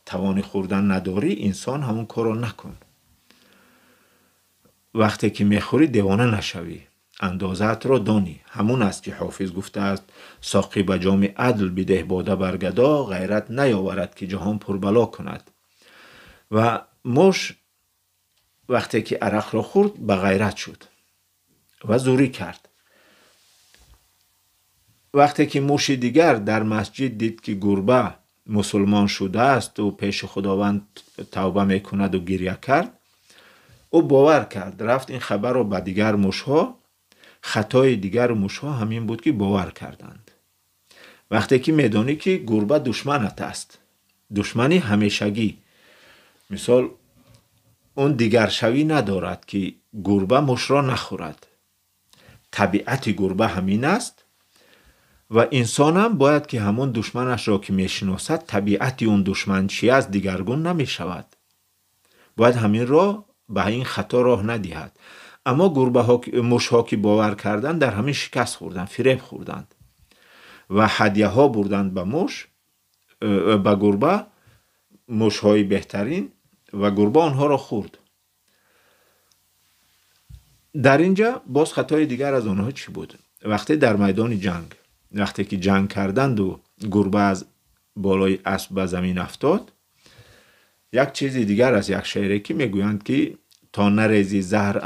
тавони хӯрдан надорӣ, инсон ҳамон корро накун. Вақте ки мехӯрӣ девона нашавӣ, андозаатро донӣ. Ҳамун аст ки Ҳофиз гуфтааст: соқӣ ба ҷоми адл бидеҳ бода бар гадо, ғайрат наёварад ки ҷаҳон пурбало кунад. Ва муш вақте ки арақро хӯрд ба ғайрат шуд ва зӯрӣ кард. Вақте ки муши дигар дар масҷид дид ки гурба мусулмон шудааст ӯ пеши Худованд тавба мекунаду гиря кард, ӯ бовар кард, рафт ин хабарро ба дигар мушҳо. Хатои дигар мушҳо ҳамин буд ки бовар карданд. Вақте ки медонӣ ки гурба душманат аст, душмани ҳамешагӣ, мисол он дигаршавӣ надорад ки гурба мушро нахӯрад. Табиати гурба ҳамин аст ва инсонам бояд ки ҳамон душманашро ки мешиносад, табиати он душман чи аст, дигаргун намешавад. Бояд ҳаминро ба ин хато роҳ надиҳад. Аммо мушҳо ки бовар карданд, дар ҳамин шикаст хӯрданд, фиреб хӯрданд ва ҳадяҳо бурданд ба муш, ба гурба, мушҳои беҳтарин, ва гурба онҳоро хӯрд. Дар инҷа боз хатои дигар аз онҳо чӣ буд? Вақте дар майдони ҷанг, вақте ки ҷанг карданду гурба аз болои асп ба замин афтод, як чизи дигар аст, як шеъре ки мегӯянд ки то нарези заҳр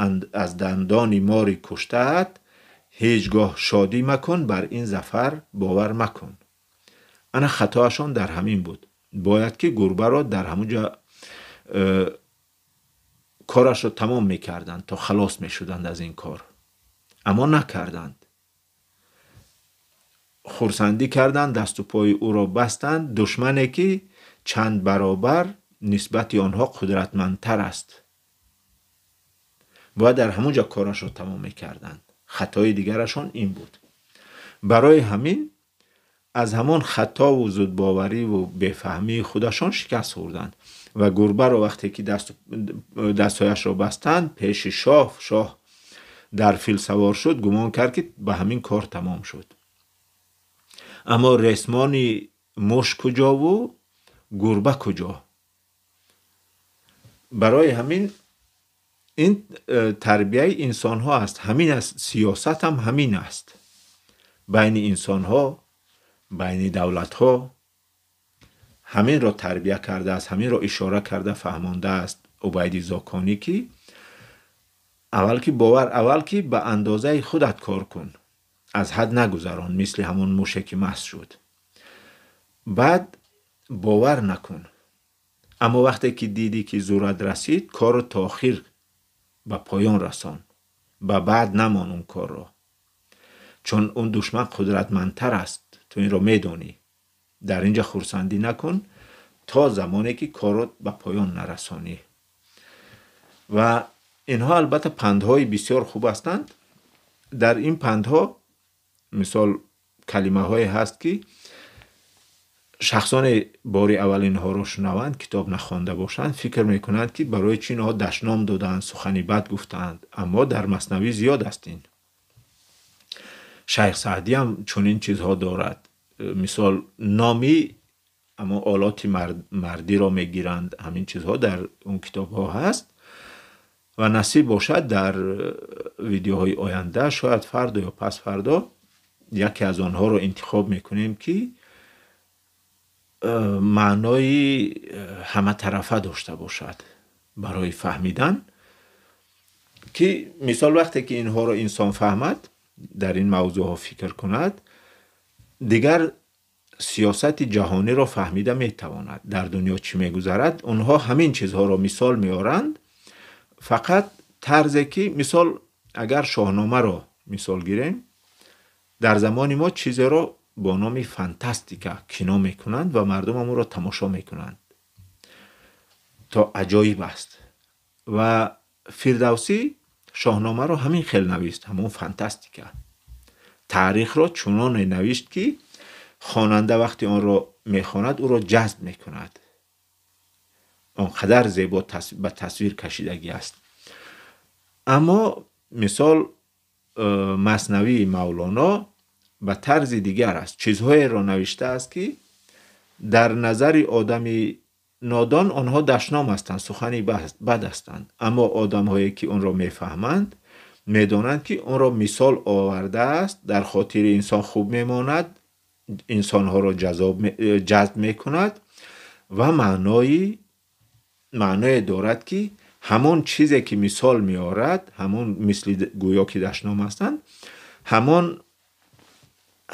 аз дандони мори куштаат, ҳеҷ гоҳ шодӣ макун, бар ин зафар бовар макун. Ана хатоашон дар ҳамин буд. Бояд ки гурбаро дар ҳамун ҷо корашро тамом мекарданд то халос мешуданд аз ин кор, аммо накарданд. Хурсандӣ карданд, дасту пои ӯро бастанд, душмане ки чанд баробар нисбати онҳо қудратмандтар аст. Бояд дар ҳамун ҷо корашро тамом мекарданд. Хатои дигарашон ин буд. Барои ҳамин аз ҳамон хатову зудбовариву бефаҳмии худашон шикаст хӯрданд ва гурбаро вақте ки дастҳояшро бастанд пеши шоҳ, шоҳ дар фил савор шуд, гумон кард ки ба ҳамин кор тамом шуд. Аммо ресмони муш куҷову гурба куҷо? Барои ҳамин ин тарбияи инсонҳо аст, ҳамин аст, сиёсат ҳам ҳамин аст. Байни инсонҳо, байни давлатҳо ҳаминро тарбия кардааст, ҳаминро ишора карда фаҳмондааст Убайди Зоконӣ ки аввал ки бовар, аввал ки ба андозаи худат кор кун, аз ҳад нагузарон, мисли ҳамон муше ки маст шуд. Баъд бовар накун, аммо вақте ки дидӣ ки зурат расид, корро то охир ба поён расон, ба баъд намон он корро, чун он душман қудратмандтар аст, ту инро медонӣ. Дар инҷа хурсандӣ накун то замоне ки корро ба поён нарасонӣ. Ва инҳо албатта пандҳои бисёр хуб ҳастанд. Дар ин пандҳо мисол калимаҳое ҳаст ки шахсоне бори аввал инҳоро шунаванд, китоб нахонда бошанд, фикр мекунанд ки барои чӣ инҳо дашном доданд, сухани бад гуфтаанд. Аммо дар Маснавӣ зиёд аст ин. Шайх Саъдӣ ҳам чунин чизҳо дорад. Мисол номи аммо олоти мардиро мегиранд, ҳамин чизҳо дар он китобҳо ҳаст. Ва насиб бошад дар видеоҳои оянда, шояд фардо ё пас фардо, яке аз онҳоро интихоб мекунем ки маънои ҳаматарафа дошта бошад барои фаҳмидан, ки мисол вақте ки инҳоро инсон фаҳмад, дар ин мавзӯъҳо фикр кунад, дигар сиёсати ҷаҳониро фаҳмида метавонад. Дар дунё чӣ мегузарад, онҳо ҳамин чизҳоро мисол меоранд. Фақат тарзе ки мисол агар Шоҳномаро мисол гирем, дар замони мо чизеро бо номи фантастика кино мекунанд ва мардум ҳамонро тамошо мекунанд, то аҷоиб аст. Ва Фирдавсӣ Шоҳномаро ҳамин хел навишт, ҳамон фантастика. Таърихро чуноне навишт ки хонанда вақти онро мехонад, ӯро ҷазб мекунад. Он қадар зебо ба тасвир кашидагӣ аст. Аммо мисол Маснавии Мавлоно ба тарзи дигар аст. Чизҳоеро навиштааст ки дар назари одами нодон онҳо дашном ҳастанд, сухани бад ҳастанд. Аммо одамҳое ки онро мефаҳманд, медонанд ки онро мисол овардааст, дар хотири инсон хуб мемонад, инсонҳоро ҷазб мекунад ва маъное дорад ки ҳамон чизе ки мисол меорад, ҳамон мисли гӯё ки дашном ҳастанд,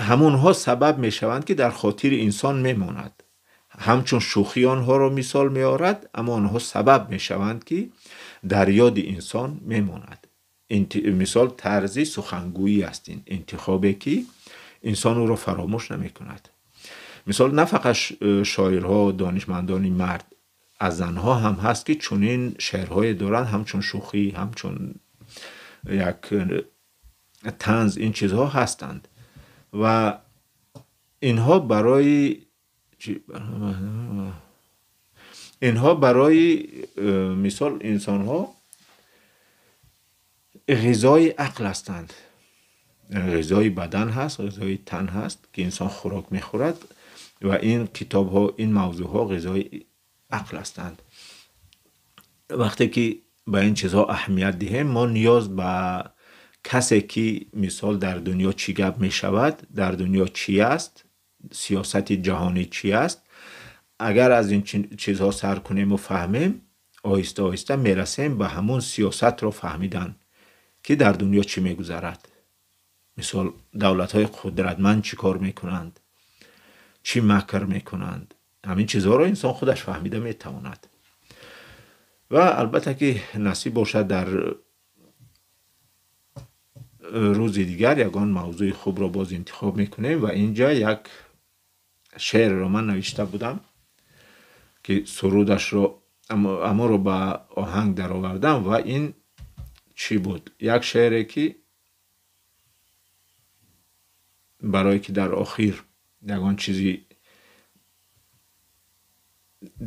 ҳамонҳо сабаб мешаванд ки дар хотири инсон мемонад. Ҳамчун шӯхӣ онҳоро мисол меорад, аммо онҳо сабаб мешаванд ки дар ёди инсон мемонад. Мисол тарзи сухангӯӣ аст, ин интихобе ки инсон ӯро фаромӯш намекунад. Мисол на фақат шоирҳо, донишмандони мард, аз занҳо ҳам ҳаст ки чунин шеърҳое доранд, ҳамчун шӯхӣ, ҳамчун як танз, ин чизҳо ҳастанд ва инҳо барои мисол инсонҳо ғизои ақл ҳастанд. Ғизои бадан ҳаст, ғизои тан ҳаст ки инсон хӯрок мехӯрад ва ин китобҳо, ин мавзӯъҳо ғизои ақл ҳастанд. Вақте ки ба ин чизҳо аҳамият диҳем, мо ниёз ба касе ки мисол дар дунё чӣ гап мешавад, дар дунё чӣ аст, сиёсати ҷаҳонӣ чӣ аст, агар аз ин чизҳо сар кунем ва фаҳмем, оҳиста оҳиста мерасем ба ҳамон сиёсатро фаҳмидан ки дар дунё чӣ мегузарад. Мисол давлатҳои қудратманд чӣ кор мекунанд, чӣ макр мекунанд, ҳамин чизҳоро инсон худаш фаҳмида метавонад. Ва албатта ки насиб бошад дар рӯзи дигар ягон мавзӯи хубро боз интихоб мекунем ва инҷа як шеърро ман навишта будам ки сурудашро аморо ба оҳанг даровардам ва ин чӣ буд? Як шеъре ки барое ки дар охир ягон чизи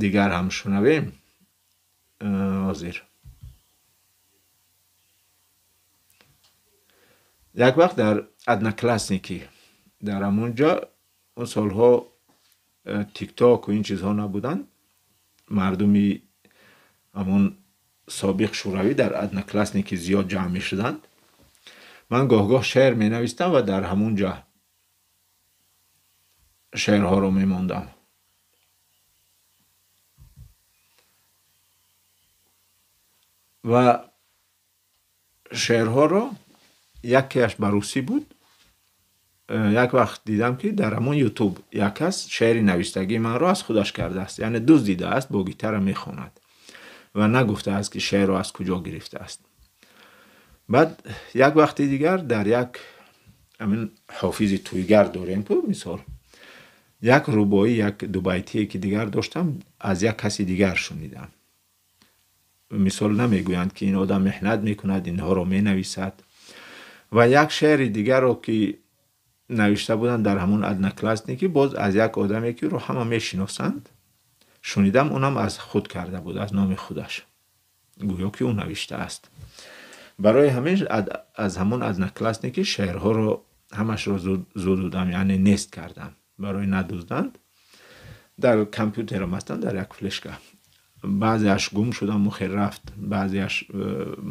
дигар ҳам шунавем, ҳозир як вақт дар Одноклассники, дар ҳамон ҷо он солҳо тикток ва ин чизҳо набуданд, мардуми ҳамон собиқ шӯравӣ дар Одноклассники зиёд ҷамъ мешуданд. Ман гоҳ-гоҳ шеър менавистам ва дар ҳамон ҷо шеърҳоро мемондам. Ва шеърҳоро якеаш ба русӣ буд. Як вақт дидам ки дар ҳамон ютуб як кас шеъри навиштагии манро аз худаш кардааст, яъне дуздидааст, бо гитара мехонад ва нагуфтааст ки шеърро аз куҷо гирифтааст. Баъд як вақти дигар дар як ҳамин ҳофизи тӯйгар дорем ку, мисол як рубоӣ, як дубайтие ки дигар доштам, аз як каси дигар шунидам. Мисол намегӯянд ки ин одам меҳнат мекунад, инҳоро менависад. Ва як шеъри дигарро ки навишта буданд дар ҳамон Одноклассники, боз аз як одаме ки ӯро ҳама мешиносанд шунидам, онам аз худ карда буд, аз номи худаш, гӯё ки ӯ навиштааст. Барои ҳамин аз ҳамон Одноклассники шеърҳоро ҳамашро зудудам, яъне нест кардам, барои надузданд. Дар компютерам ҳастанд, дар як флешка. Баъзеаш гум шудам, мухир рафт, баъзеаш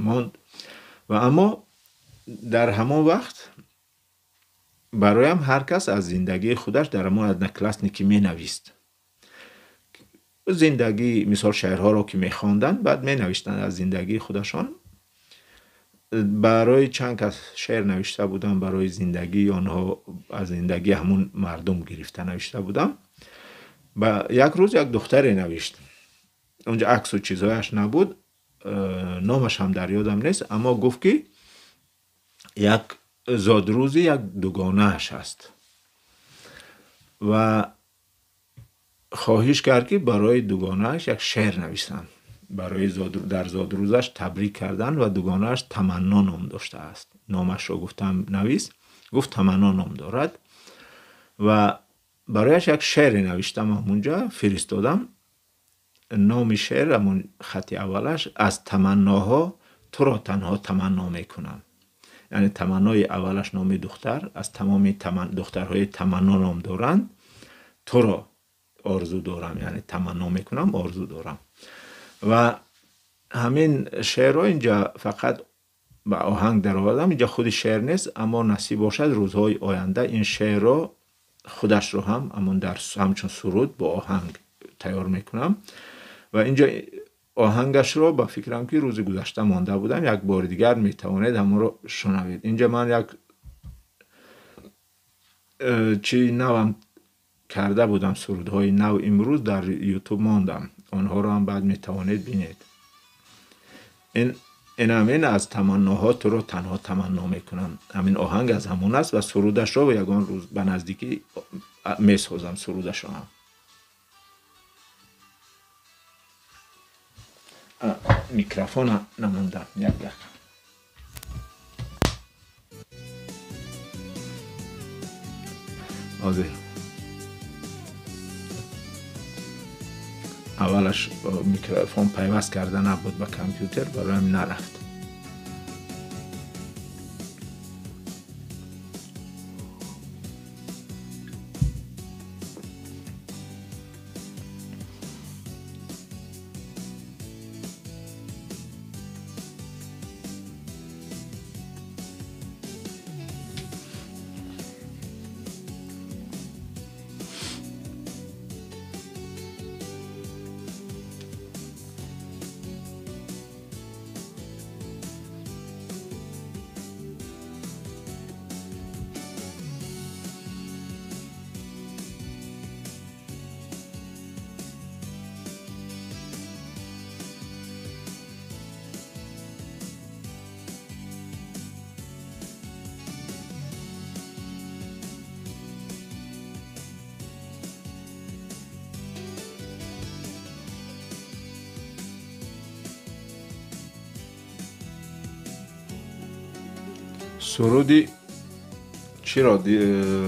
монд. Ва аммо дар ҳамон вақт бароям ҳар кас аз зиндагии худаш дар ҳамон Одноклассники менавист. Зиндагӣ, мисол шеърҳоро ки мехонданд, баъд менавиштанд аз зиндагии худашон. Барои чанд кас шеър навишта будам, барои зиндагии онҳо, аз зиндагии ҳамон мардум гирифта навишта будам. Ба як рӯз як духтаре навишт. Онҷо аксу чизҳояш набуд, номаш ҳам дар ёдам нест, аммо гуфт ки як зодрӯзи як дугонааш аст ва хоҳиш кард ки барои дугонааш як шеър нависам, барои дар зодрӯзаш табрик кардан ва дугонааш Таманно ном доштааст. Номашро гуфтам навис, гуфт Таманно ном дорад ва барояш як шеъре навиштам, ҳамунҷа фиристодам. Номи шеър ҳамон хати аввалаш аз таманноҳо туро танҳо таманно мекунам, яъне таманнои аввалаш номи духтар, аз тамоми духтарҳои Таманно ном доранд, туро орзу дорам, яъне таманно мекунам, орзу дорам. Ва ҳамин шеърро инҷа фақат ба оҳанг даровардам. Инҷа худи шеър нест, аммо насиб бошад рӯзҳои оянда ин шеърро худашро ҳам ҳамон дар ҳамчун суруд бо оҳанг тайёр мекунам. Ва инҷа оҳангашро ба фикрам ки рӯзи гузашта монда будам, як бори дигар метавонед ҳамонро шунавед. Инҷа ман як чи навам карда будам, сурудҳои нав имрӯз дар ютуб мондам, онҳоро ҳам баъд метавонед бинед. Ин аз таманноҳо туро танҳо таманно мекунам. Ҳамин оҳанг аз ҳамон аст ва сурудашро ягон рӯз ба наздикӣ месозам сурудашро ҳам. Микрофона намондам, як дақиқа. Ҳозир аввалаш микрофон пайваст карда набуд ба компютер, бароям нарафт. Суруди чиро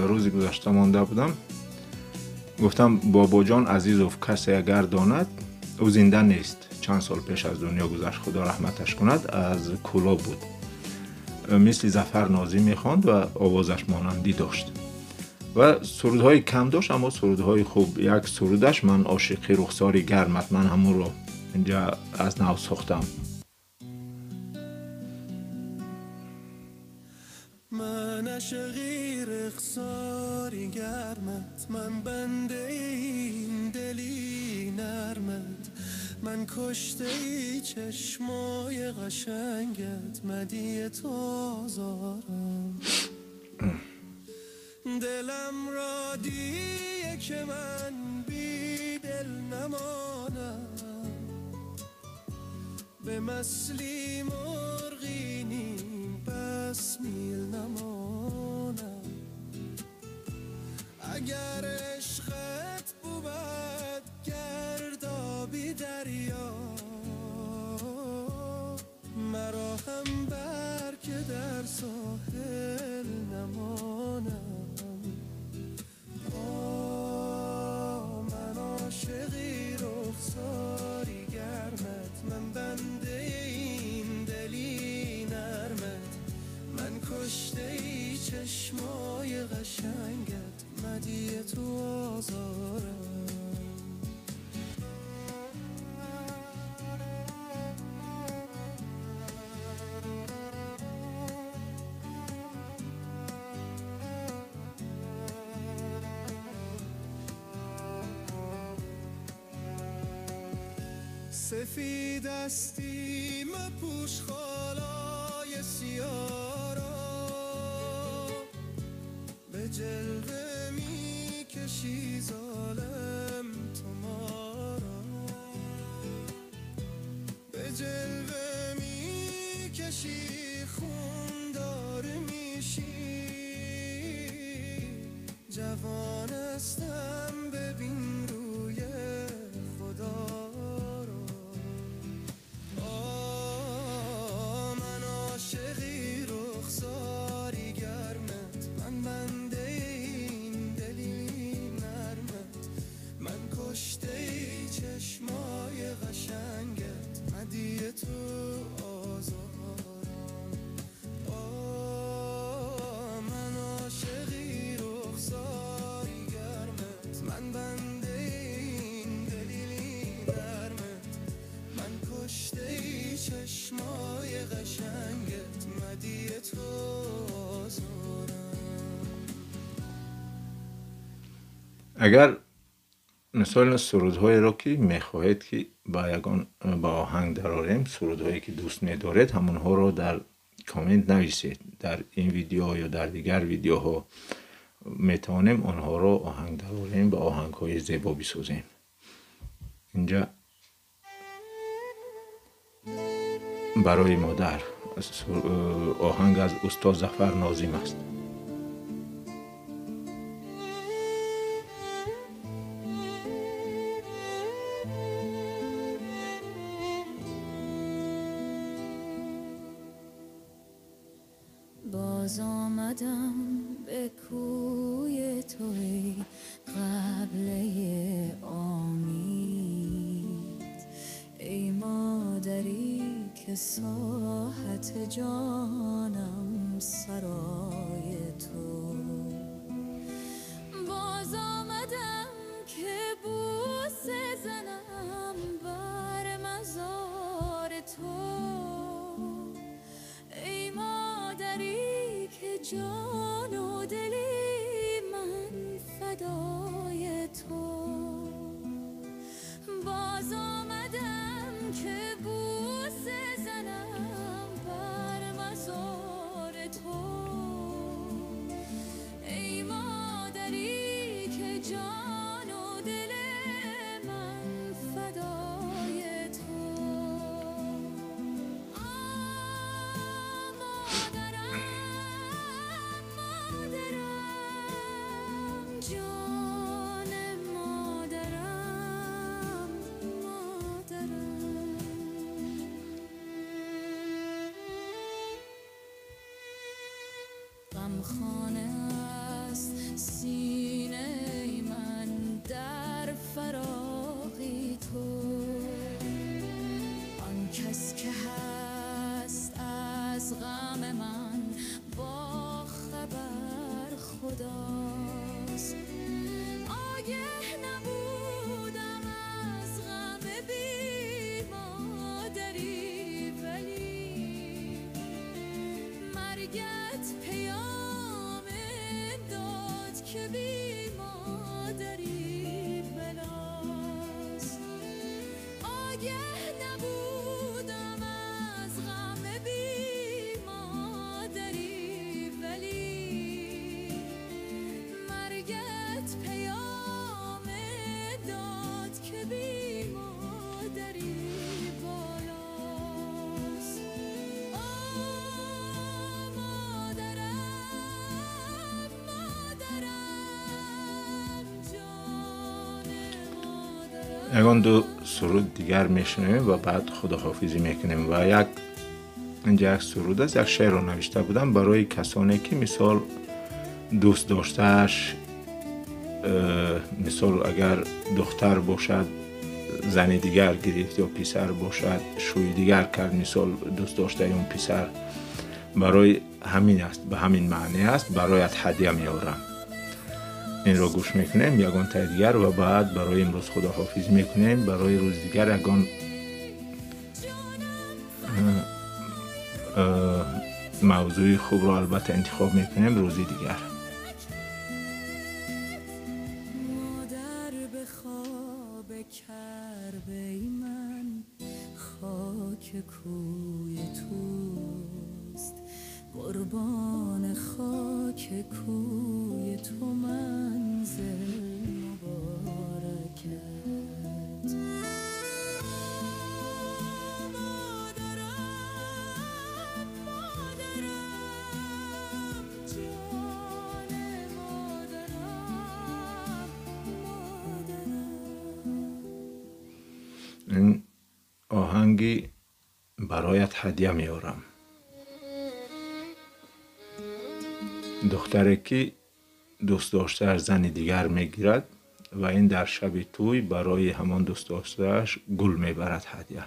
рӯзи гузашта монда будам, гуфтам Бобоҷон Азизов касе агар донад, ӯ зинда нест, чанд сол пеш аз дунё гузашт, худо раҳматаш кунад, аз Кӯлоб буд. Мисли Зафар Нозим мехонд ва овозаш монандӣ дошт ва сурудҳои кам дошт, аммо сурудҳои хуб. Як сурудаш ман ошиқи рухсори гармат, ман ҳамонро инҷа аз нав сохтам. من عاشقی رخساری گرمت، من بنده این دلی نرمت، من کشته ای چشمای قشنگت، مدیه تو آزارم. دلم را دیه که من بی دل نمانم، به مثلی مرغی نیم بس میل نمانم. اگر عشقت بود گردابی دریا، مرا هم بر که در ساحل نمانم. آه من عاشقی رخساری گرمت، من بنده این دلی نرمت، من کشته ای چشمای قشنگت، مدیه تو آزارم. سفید دستی مپوش خالای سیاه را، به جلوه میکشی ظالم تو ما را، به جلوه میکشی خون دار میشی. جوان هستم ببین روی خدا رو. آه من عاشقی رخساری گرمت، من بنده این دلی نرمت، من کشته ای چشمای قشنگت، مدیه تو آزارم. آه من عاشقی رخساری گرمت، Агар мисол сурудҳоеро ки мехоҳед ки ба ягон ба оҳанг дарорем, сурудҳое ки дӯст медоред, ҳамонҳоро дар коммент нависед. Дар ин видео ё дар дигар видеоҳо метавонем онҳоро оҳанг дарорем ва оҳангҳои зебо бисозем. Инҷа барои модар оҳанг аз устод Зафар Нозим аст. باز آمدم به کوی تو ای قبله آمید، ای مادری که ساحت جانم سرای تو. باز آمدم که بوسه زنم بر مزار تو، ای مادری که جان و دلی من فدای تو. باز آمدم که بوسه زنم بر مزار تو، ای مادری که جان و دل من فدای تو. آه مادرم، مادرم، جان مادرم، مادرم. غمخانه است سینه من در فراقی تو، آن کس که هست از غم من با خبر خداست. آگه نبودم از غم بی مادری، ولی مرگت پیام داد که بی مادری بلاست. آگه نبودم از غم بی مادری، ولی مرگت پیام داد که بی مادری بالاست. آه مادرم، مادرم، جان مادرم. ягон ду суруд дигар мешунавем ва баъд худоҳофизӣ мекунем. Ва як инҷа як суруд аст, як шеърро навишта будам барои касоне ки мисол дӯст доштааш, мисол агар духтар бошад зани дигар гирифт ё писар бошад шӯи дигар кард, мисол дӯст доштаи он писар, барои ҳамин аст, ба ҳамин маъне аст, бароят ҳадя меорам. Инро гӯш мекунем ягон таи дигар ва баъд барои имрӯз худоҳофизӣ мекунем. Барои рӯзи дигар ягон мавзӯи хубро албатта интихоб мекунем рӯзи дигар. مادر به خواب کربه من خاک کوی توست، قربان خاک کوی تو منزل مبارکت. مادرم، مادرم، جان مادرم، مادرم. Ин оҳанги бароят ҳадя меорам. Духтаре ки дӯст доштааш зани дигар мегирад ва ин дар шаби тӯй барои ҳамон дӯст доштааш гул мебарад ҳадя.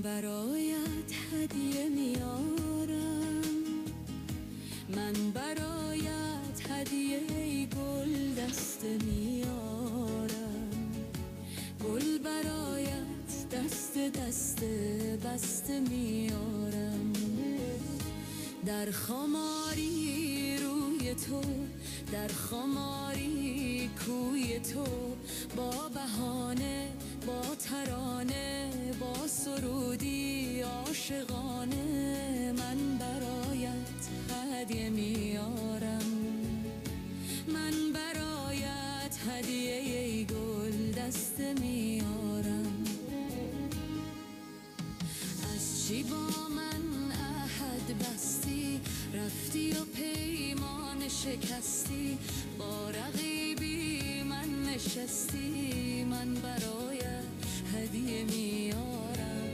برایت هدیه میارم، من برایت هدیه گل دسته میارم، گل برایت دست دسته بسته میارم. در خماری روی تو، در خماری کوی تو، با بهانه با ترانه با سرودی عاشقانه، من برایت هدیه میارم، من برایت هدیه گل دسته میارم. از چی با من عهد بستی، رفتی و پیمان شکستی، با رقیبی من نشستی، من برایت هدیه میارم،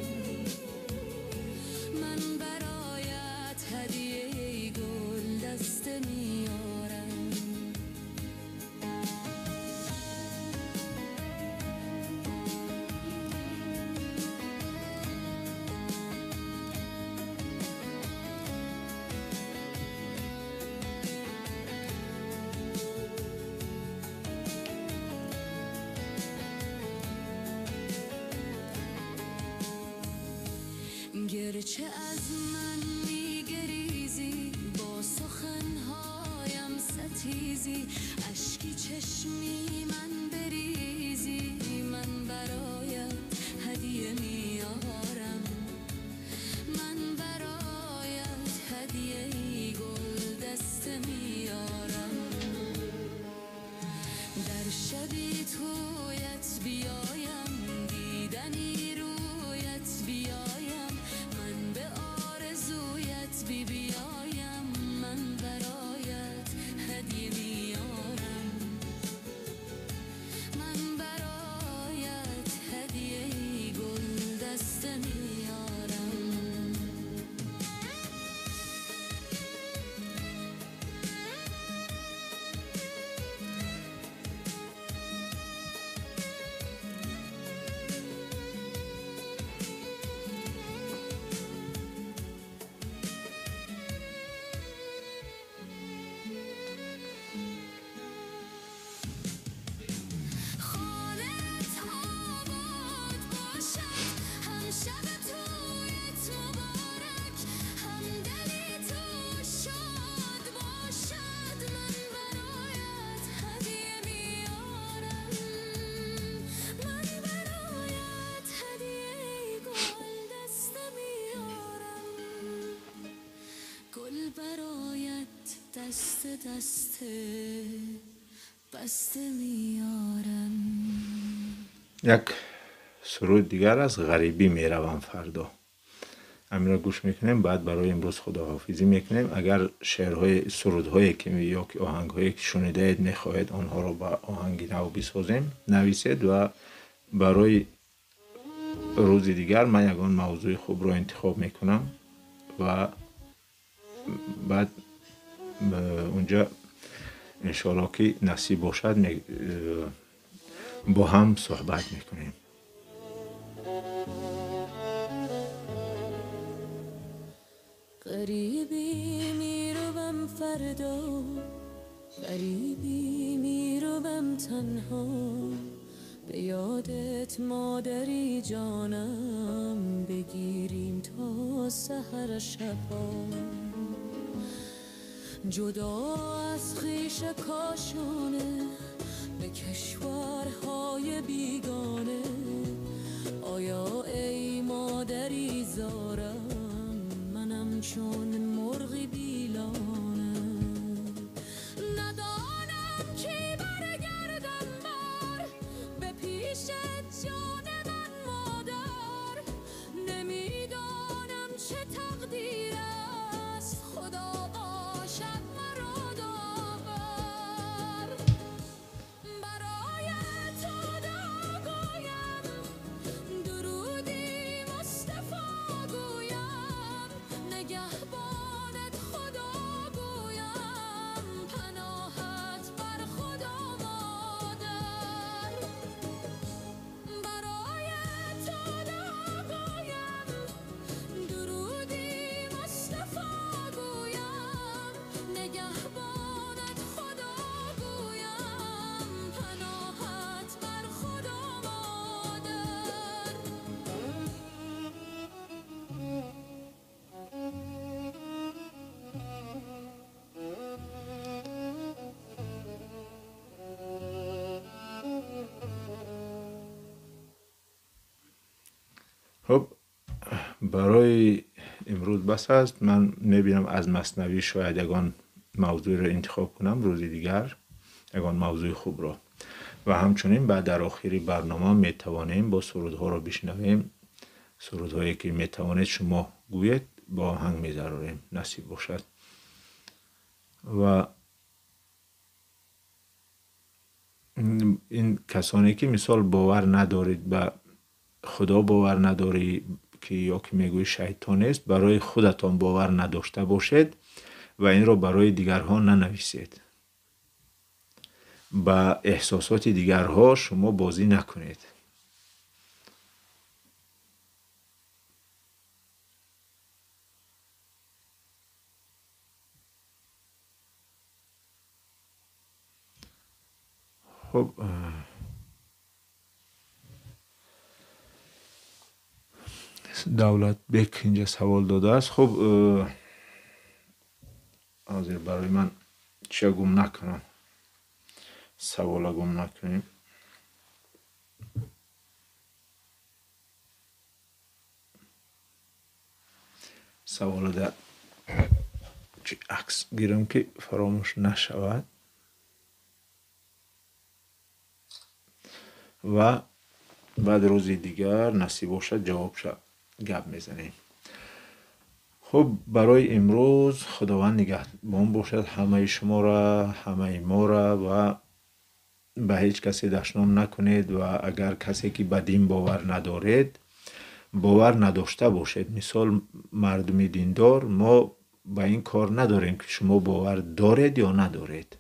من برایت هدیه گل دسته میارم. گرچه از من میگریزی، با سخنهایم ستیزی، اشکی چشمی من بریزی، من برایت هدیه میارم، من برایت هدیه گل دسته میارم. در شبی تویت بیایم، دیدنی رویت بیایم، من به آرزویت بی بیایم، من برایت هدیه میارم، من برایت هدیه گل دسته میارم. خانه‌ت آباد باشد، هم شب تویت مبارک، هم دلی تو شاد باشد، من برایت هدیه میارم، من برایت هدیه گل دسته میارم، گل برایت دست دسته بسته میارم. Як суруд дигар аст, «Ғарибӣ меравам фардо». Ҳаминро гӯш мекунем, баъд барои имрӯз худоҳофизӣ мекунем. Агар шеърҳои сурудҳое ки ё ки оҳангҳое ки шунидаед мехоҳед онҳоро ба оҳанги нав бисозем, нависед ва барои рӯзи дигар ман ягон мавзӯи хубро интихоб мекунам ва баъд унҷа иншоалло ки насиб бошад бо ҳам суҳбат мекунем. غریبی میروم فردا، غریبی میروم تنها، به یادت مادری جانم، بگیریم تا سحر شبا، جدا از خویش کاشانه، به کشورهای بیگانه، آیا ای مادری زارم، منم چون مرغی بیلانه، ندانم کی برگردم بار، به پیش جان من مادر، نمیدانم چه تقدیر است، خدا باشد مرا داور، برای تو دعا گویم، درود Хуб, барои имрӯз бас аст. Ман мебинам аз Маснавӣ шояд ягон мавзӯеро интихоб кунам рӯзи дигар, ягон мавзӯи хубро. Ва ҳамчунин баъд дар охири барнома метавонем бо сурудҳоро бишнавем. Сурудҳое ки метавонед шумо гӯед, бо оҳанг мезарорем, насиб бошад. Ва ин касоне ки мисол бовар надоред, ба Худо бовар надорӣ ки ё ки мегӯӣ шайтон нест, барои худатон бовар надошта бошед ва инро барои дигарҳо нанависед. Ба эҳсосоти дигарҳо шумо бозӣ накунед. Хуб, Давлатбек инҷа савол додааст. Хуб, ҳозир барои ман чия гум накунам, савола гум накунем. Савола дар чи акс гирам ки фаромӯш нашавад. Ва баъд рӯзи дигар насиб бошад ҷавобша гап мезанем. Хуб, барои имрӯз Худованд нигаҳбон бошад ҳамаи шуморо, ҳамаи моро ва ба ҳеҷ касе дашном накунед ва агар касе ки ба дин бовар надоред, бовар надошта бошед. Мисол, мардуми диндор, мо ба ин кор надорем ки шумо бовар доред ё надоред,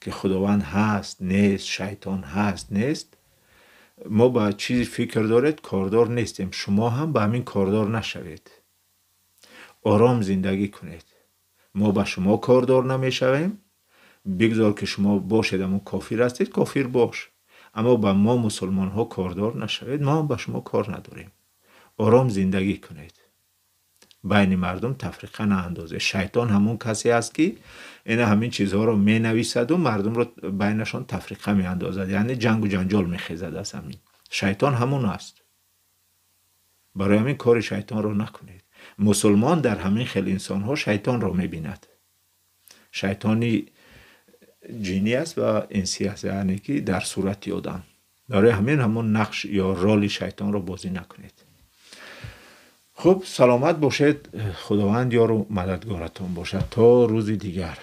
ки Худованд ҳаст, нест, шайтон ҳаст, нест. Мо ба чизи фикр доред кордор нестем. Шумо ҳам ба ҳамин кордор нашавед. Ором зиндагӣ кунед. Мо ба шумо кордор намешавем. Бигзор ки шумо бошед, аммо кофир ҳастед, кофир бош. Аммо ба мо мусулмонҳо кордор нашавед. Мо ҳам ба шумо кор надорем. Ором зиндагӣ кунед. Байни мардум тафриқа наандозед. Шайтон ҳамон касе аст ки ина ҳамин чизҳоро менависаду мардумро байнашон тафриқа меандозад, яъне ҷангу ҷанҷол мехезад аз ҳамин. Шайтон ҳамон аст. Барои ҳамин кори шайтонро накунед. Мусулмон дар ҳамин хел инсонҳо шайтонро мебинад. Шайтони ҷинӣ аст ва инсӣ аст, яъне ки дар сурати одам. Барои ҳамин ҳамон нақш ё роли шайтонро бозӣ накунед. Хуб, саломат бошед. Худованд ёру мададгоратон бошад то рӯзи дигар.